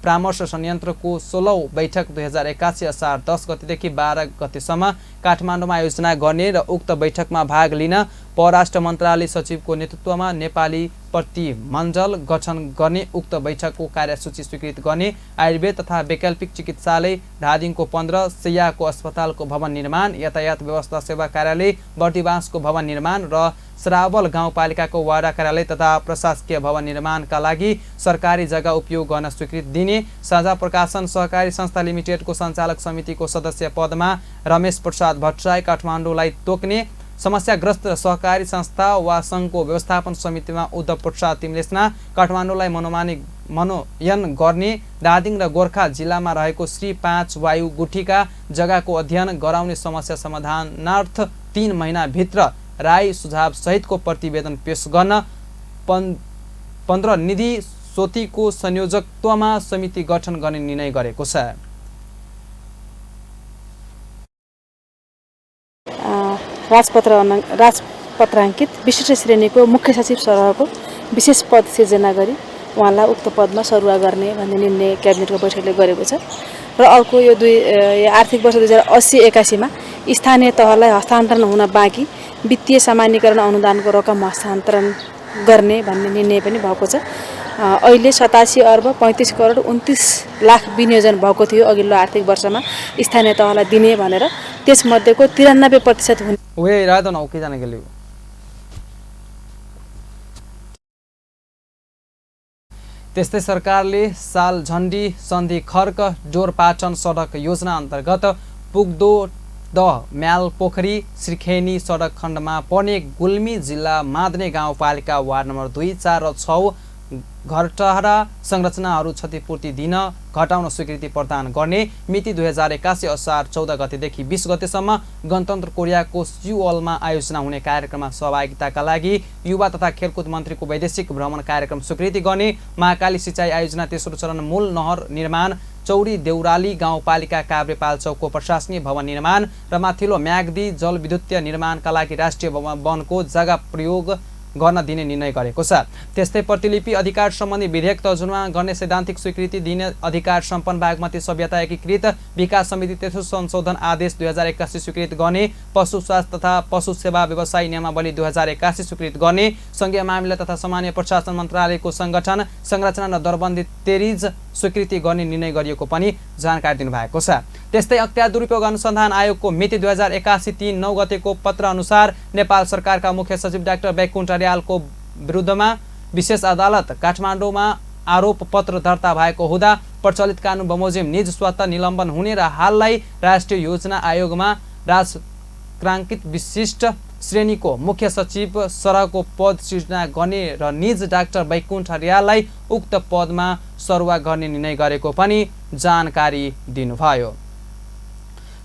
Speaker 1: परामर्श संयन्त्रको 16औं बैठक 2081 असार 10 गतेदेखि 12 गतेसम्म काठमाडौँमा आयोजना गर्ने र उक्त बैठकमा भाग लिन परराष्ट्र मन्त्रालय सचिवको नेतृत्वमा नेपाली प्रतिमण्डल गठन गर्ने, उक्त बैठकको कार्यसूची स्वीकृत गर्ने, आयुर्वेद तथा वैकल्पिक चिकित्सालय धादिङको 15 शय्याको अस्पतालको भवन निर्माण, यातायात व्यवस्था सेवा कार्यालय बर्दिवासको भवन निर्माण र सरावल गाउँपालिकाको वाडा कार्यालय तथा प्रशासकीय भवन निर्माणका लागि सरकारी जग्गा उपयोग गर्न स्वीकृति दिने, साझा प्रकाशन सहकारी संस्था लिमिटेडको सञ्चालक समितिको सदस्य पदमा रमेश प्रसाद भट्टराई काठमाडौँलाई तोक्ने, समस्याग्रस्त सहकारी संस्था वा सङ्घको व्यवस्थापन समितिमा उद्धव प्रसाद तिमलेसना काठमाडौँलाई मनोनयन गर्ने, दादिङ र गोर्खा जिल्लामा रहेको श्री 5 वायु गुठीका जग्गाको अध्ययन गराउने समस्या समाधानार्थ 3 महिनाभित्र राय सुझाव सहितको प्रतिवेदन पेश गर्न 15 निधि सोतीको संयोजकत्वमा समिति गठन गर्ने निर्णय गरेको छ।
Speaker 2: राजपत्राङ्कित विशिष्ट श्रेणीको मुख्य सचिव सरहको विशेष पद सिर्जना गरी उहाँलाई उक्त पदमा सरुवा गर्ने भन्ने निर्णय क्याबिनेटको बैठकले गरेको छ। र अर्को यो आर्थिक वर्ष 2080-81 मा स्थानीय तहलाई हस्तान्तरण हुन बाँकी वित्तीय सामान्यकरण अनुदानको रकम हस्तान्तरण गर्ने भन्ने निर्णय पनि भएको छ। अहिले 87 अर्ब 35 करोड 29 लाख विनियोजन भएको थियो अघिल्लो आर्थिक वर्षमा स्थानीय तहलाई दिने भनेर, त्यसमध्येको 93% हुने।
Speaker 1: त्यस्तै सरकारले सालझण्डी सन्धि खर्क जोरपाटन सडक योजना अन्तर्गत पुग्दो दह म्यालपोखरी श्रीखेनी सडक खण्डमा पर्ने गुल्मी जिल्ला मादने गाउँपालिका वार्ड नम्बर 2, 4 र 6 घरटहरा संरचनाहरू क्षतिपूर्ति दिन घटाउन स्वीकृति प्रदान गर्ने मिति 2081 असार 14 गतेदेखि 20 गतेसम्म गणतन्त्र कोरियाको सिउलमा आयोजना हुने कार्यक्रममा सहभागिताका लागि युवा तथा खेलकुद मन्त्रीको वैदेशिक भ्रमण कार्यक्रम स्वीकृति गर्ने महाकाली सिंचाई आयोजना तेस्रो चरण मूल नहर निर्माण चौरी देउराली गाउँपालिका काभ्रेपाल चौकको प्रशासनीय भवन निर्माण र माथिल्लो म्याग्दी जलविद्युतीय निर्माणका लागि राष्ट्रिय वनको जग्गा प्रयोग गर्न दिने निर्णय गरेको छ। त्यस्तै प्रतिलिपि अधिकार सम्बन्धी विधेयक तर्जुमा गर्ने सैद्धान्तिक स्वीकृति दिने अधिकार सम्पन्न बागमती सभ्यता एकीकृत विकास समिति तेस्रो संशोधन आदेश 2081 स्वीकृत गर्ने पशु स्वास्थ्य तथा पशु सेवा व्यवसायी नियमावली 2081 स्वीकृत गर्ने संघीय मामिला तथा सामान्य प्रशासन मन्त्रालयको संगठन संरचना र दरबन्दी तेरिज स्वीकृति गर्ने निर्णय गरिएको पनि जानकारी दिनुभएको छ। त्यस्तै अख्तियार दुरुपयोग अनुसन्धान आयोगको मिति 2081 3 9 गतेको पत्र अनुसार नेपाल सरकारका मुख्य सचिव डाक्टर वैकुण्ठ अर्यालको विरुद्धमा विशेष अदालत काठमाडौँमा आरोप पत्र दर्ता भएको हुँदा प्रचलित कानुन बमोजिम निज स्वत निलम्बन हुने र हाललाई राष्ट्रिय योजना आयोगमा राजक्राङ्कित विशिष्ट श्रेणीको मुख्य सचिव सरहको पद सिर्जना गर्ने र निज डाक्टर वैकुण्ठ अर्याललाई उक्त पदमा सरुवा गर्ने निर्णय गरेको पनि जानकारी दिनुभयो।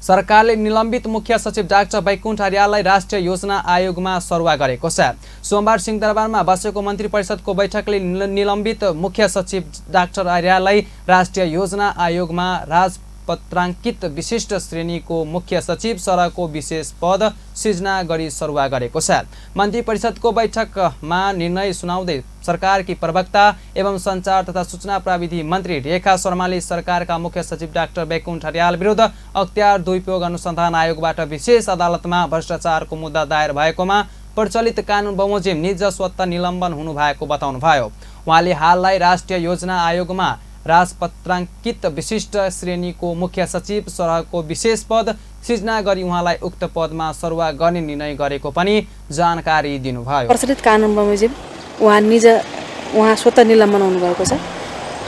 Speaker 1: सरकारले निलम्बित मुख्य सचिव डाक्टर वैकुण्ठ अर्याललाई राष्ट्रिय योजना आयोगमा सरुवा गरेको छ। सोमबार सिंहदरबारमा बसेको मन्त्री परिषदको बैठकले निलम्बित मुख्य सचिव डाक्टर अर्याललाई राष्ट्रिय योजना आयोगमा राजपत्राङ्कित विशिष्ट श्रेणीको मुख्य सचिव सरहको विशेष पद सिर्जना गरी सरुवा गरेको छ। मन्त्री परिषदको बैठकमा निर्णय सुनाउँदै सरकारकी प्रवक्ता एवं सञ्चार तथा सूचना प्रविधि मन्त्री रेखा शर्माले सरकारका मुख्य सचिव डाक्टर वैकुण्ठ अर्याल विरुद्ध अख्तियार दुरुपयोग अनुसन्धान आयोगबाट विशेष अदालतमा भ्रष्टाचारको मुद्दा दायर भएकोमा प्रचलित कानुन बमोजिम निज स्वत निलम्बन हुनुभएको बताउनुभयो। उहाँले हाललाई राष्ट्रिय योजना आयोगमा राजपत्राङ्कित विशिष्ट श्रेणीको मुख्य सचिव सरहको विशेष पद सिर्जना गरी उहाँलाई उक्त पदमा सरुवा गर्ने निर्णय गरेको पनि जानकारी दिनुभयो।
Speaker 2: प्रचलित कानुन बमोजिम उहाँ स्वत निलम्बन हुनुभएको छ।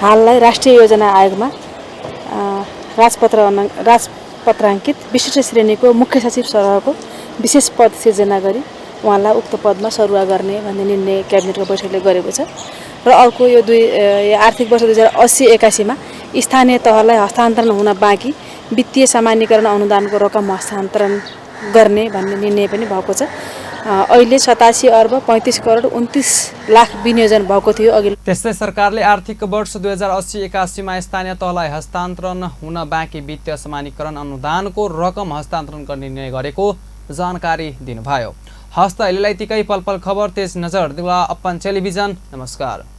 Speaker 2: हाललाई राष्ट्रिय योजना आयोगमा राजपत्राङ्कित विशिष्ट श्रेणीको मुख्य सचिव सरहको विशेष पद सिर्जना गरी उहाँलाई उक्त पदमा सरुवा गर्ने भन्ने निर्णय क्याबिनेटको बैठकले गरेको छ। र अर्को यो आर्थिक वर्ष 2080-81 मा स्थानीय तहलाई हस्तान्तरण हुन बाँकी वित्तीय सामान्यकरण अनुदानको रकम हस्तान्तरण गर्ने भन्ने निर्णय पनि भएको छ। अहिले 87 अर्ब 35 करोड 29 लाख विनियोजन भएको थियो अघि।
Speaker 1: त्यस्तै सरकारले आर्थिक वर्ष 2080-81 मा स्थानीय तहलाई हस्तान्तरण हुन बाँकी वित्तीय सामान्यकरण अनुदानको रकम हस्तान्तरण गर्ने निर्णय गरेको जानकारी दिनुभयो। हस्त अहिलेलाई यतिकै। पल पल खबर तेज नजर दिला अपन टेलिभिजन। नमस्कार।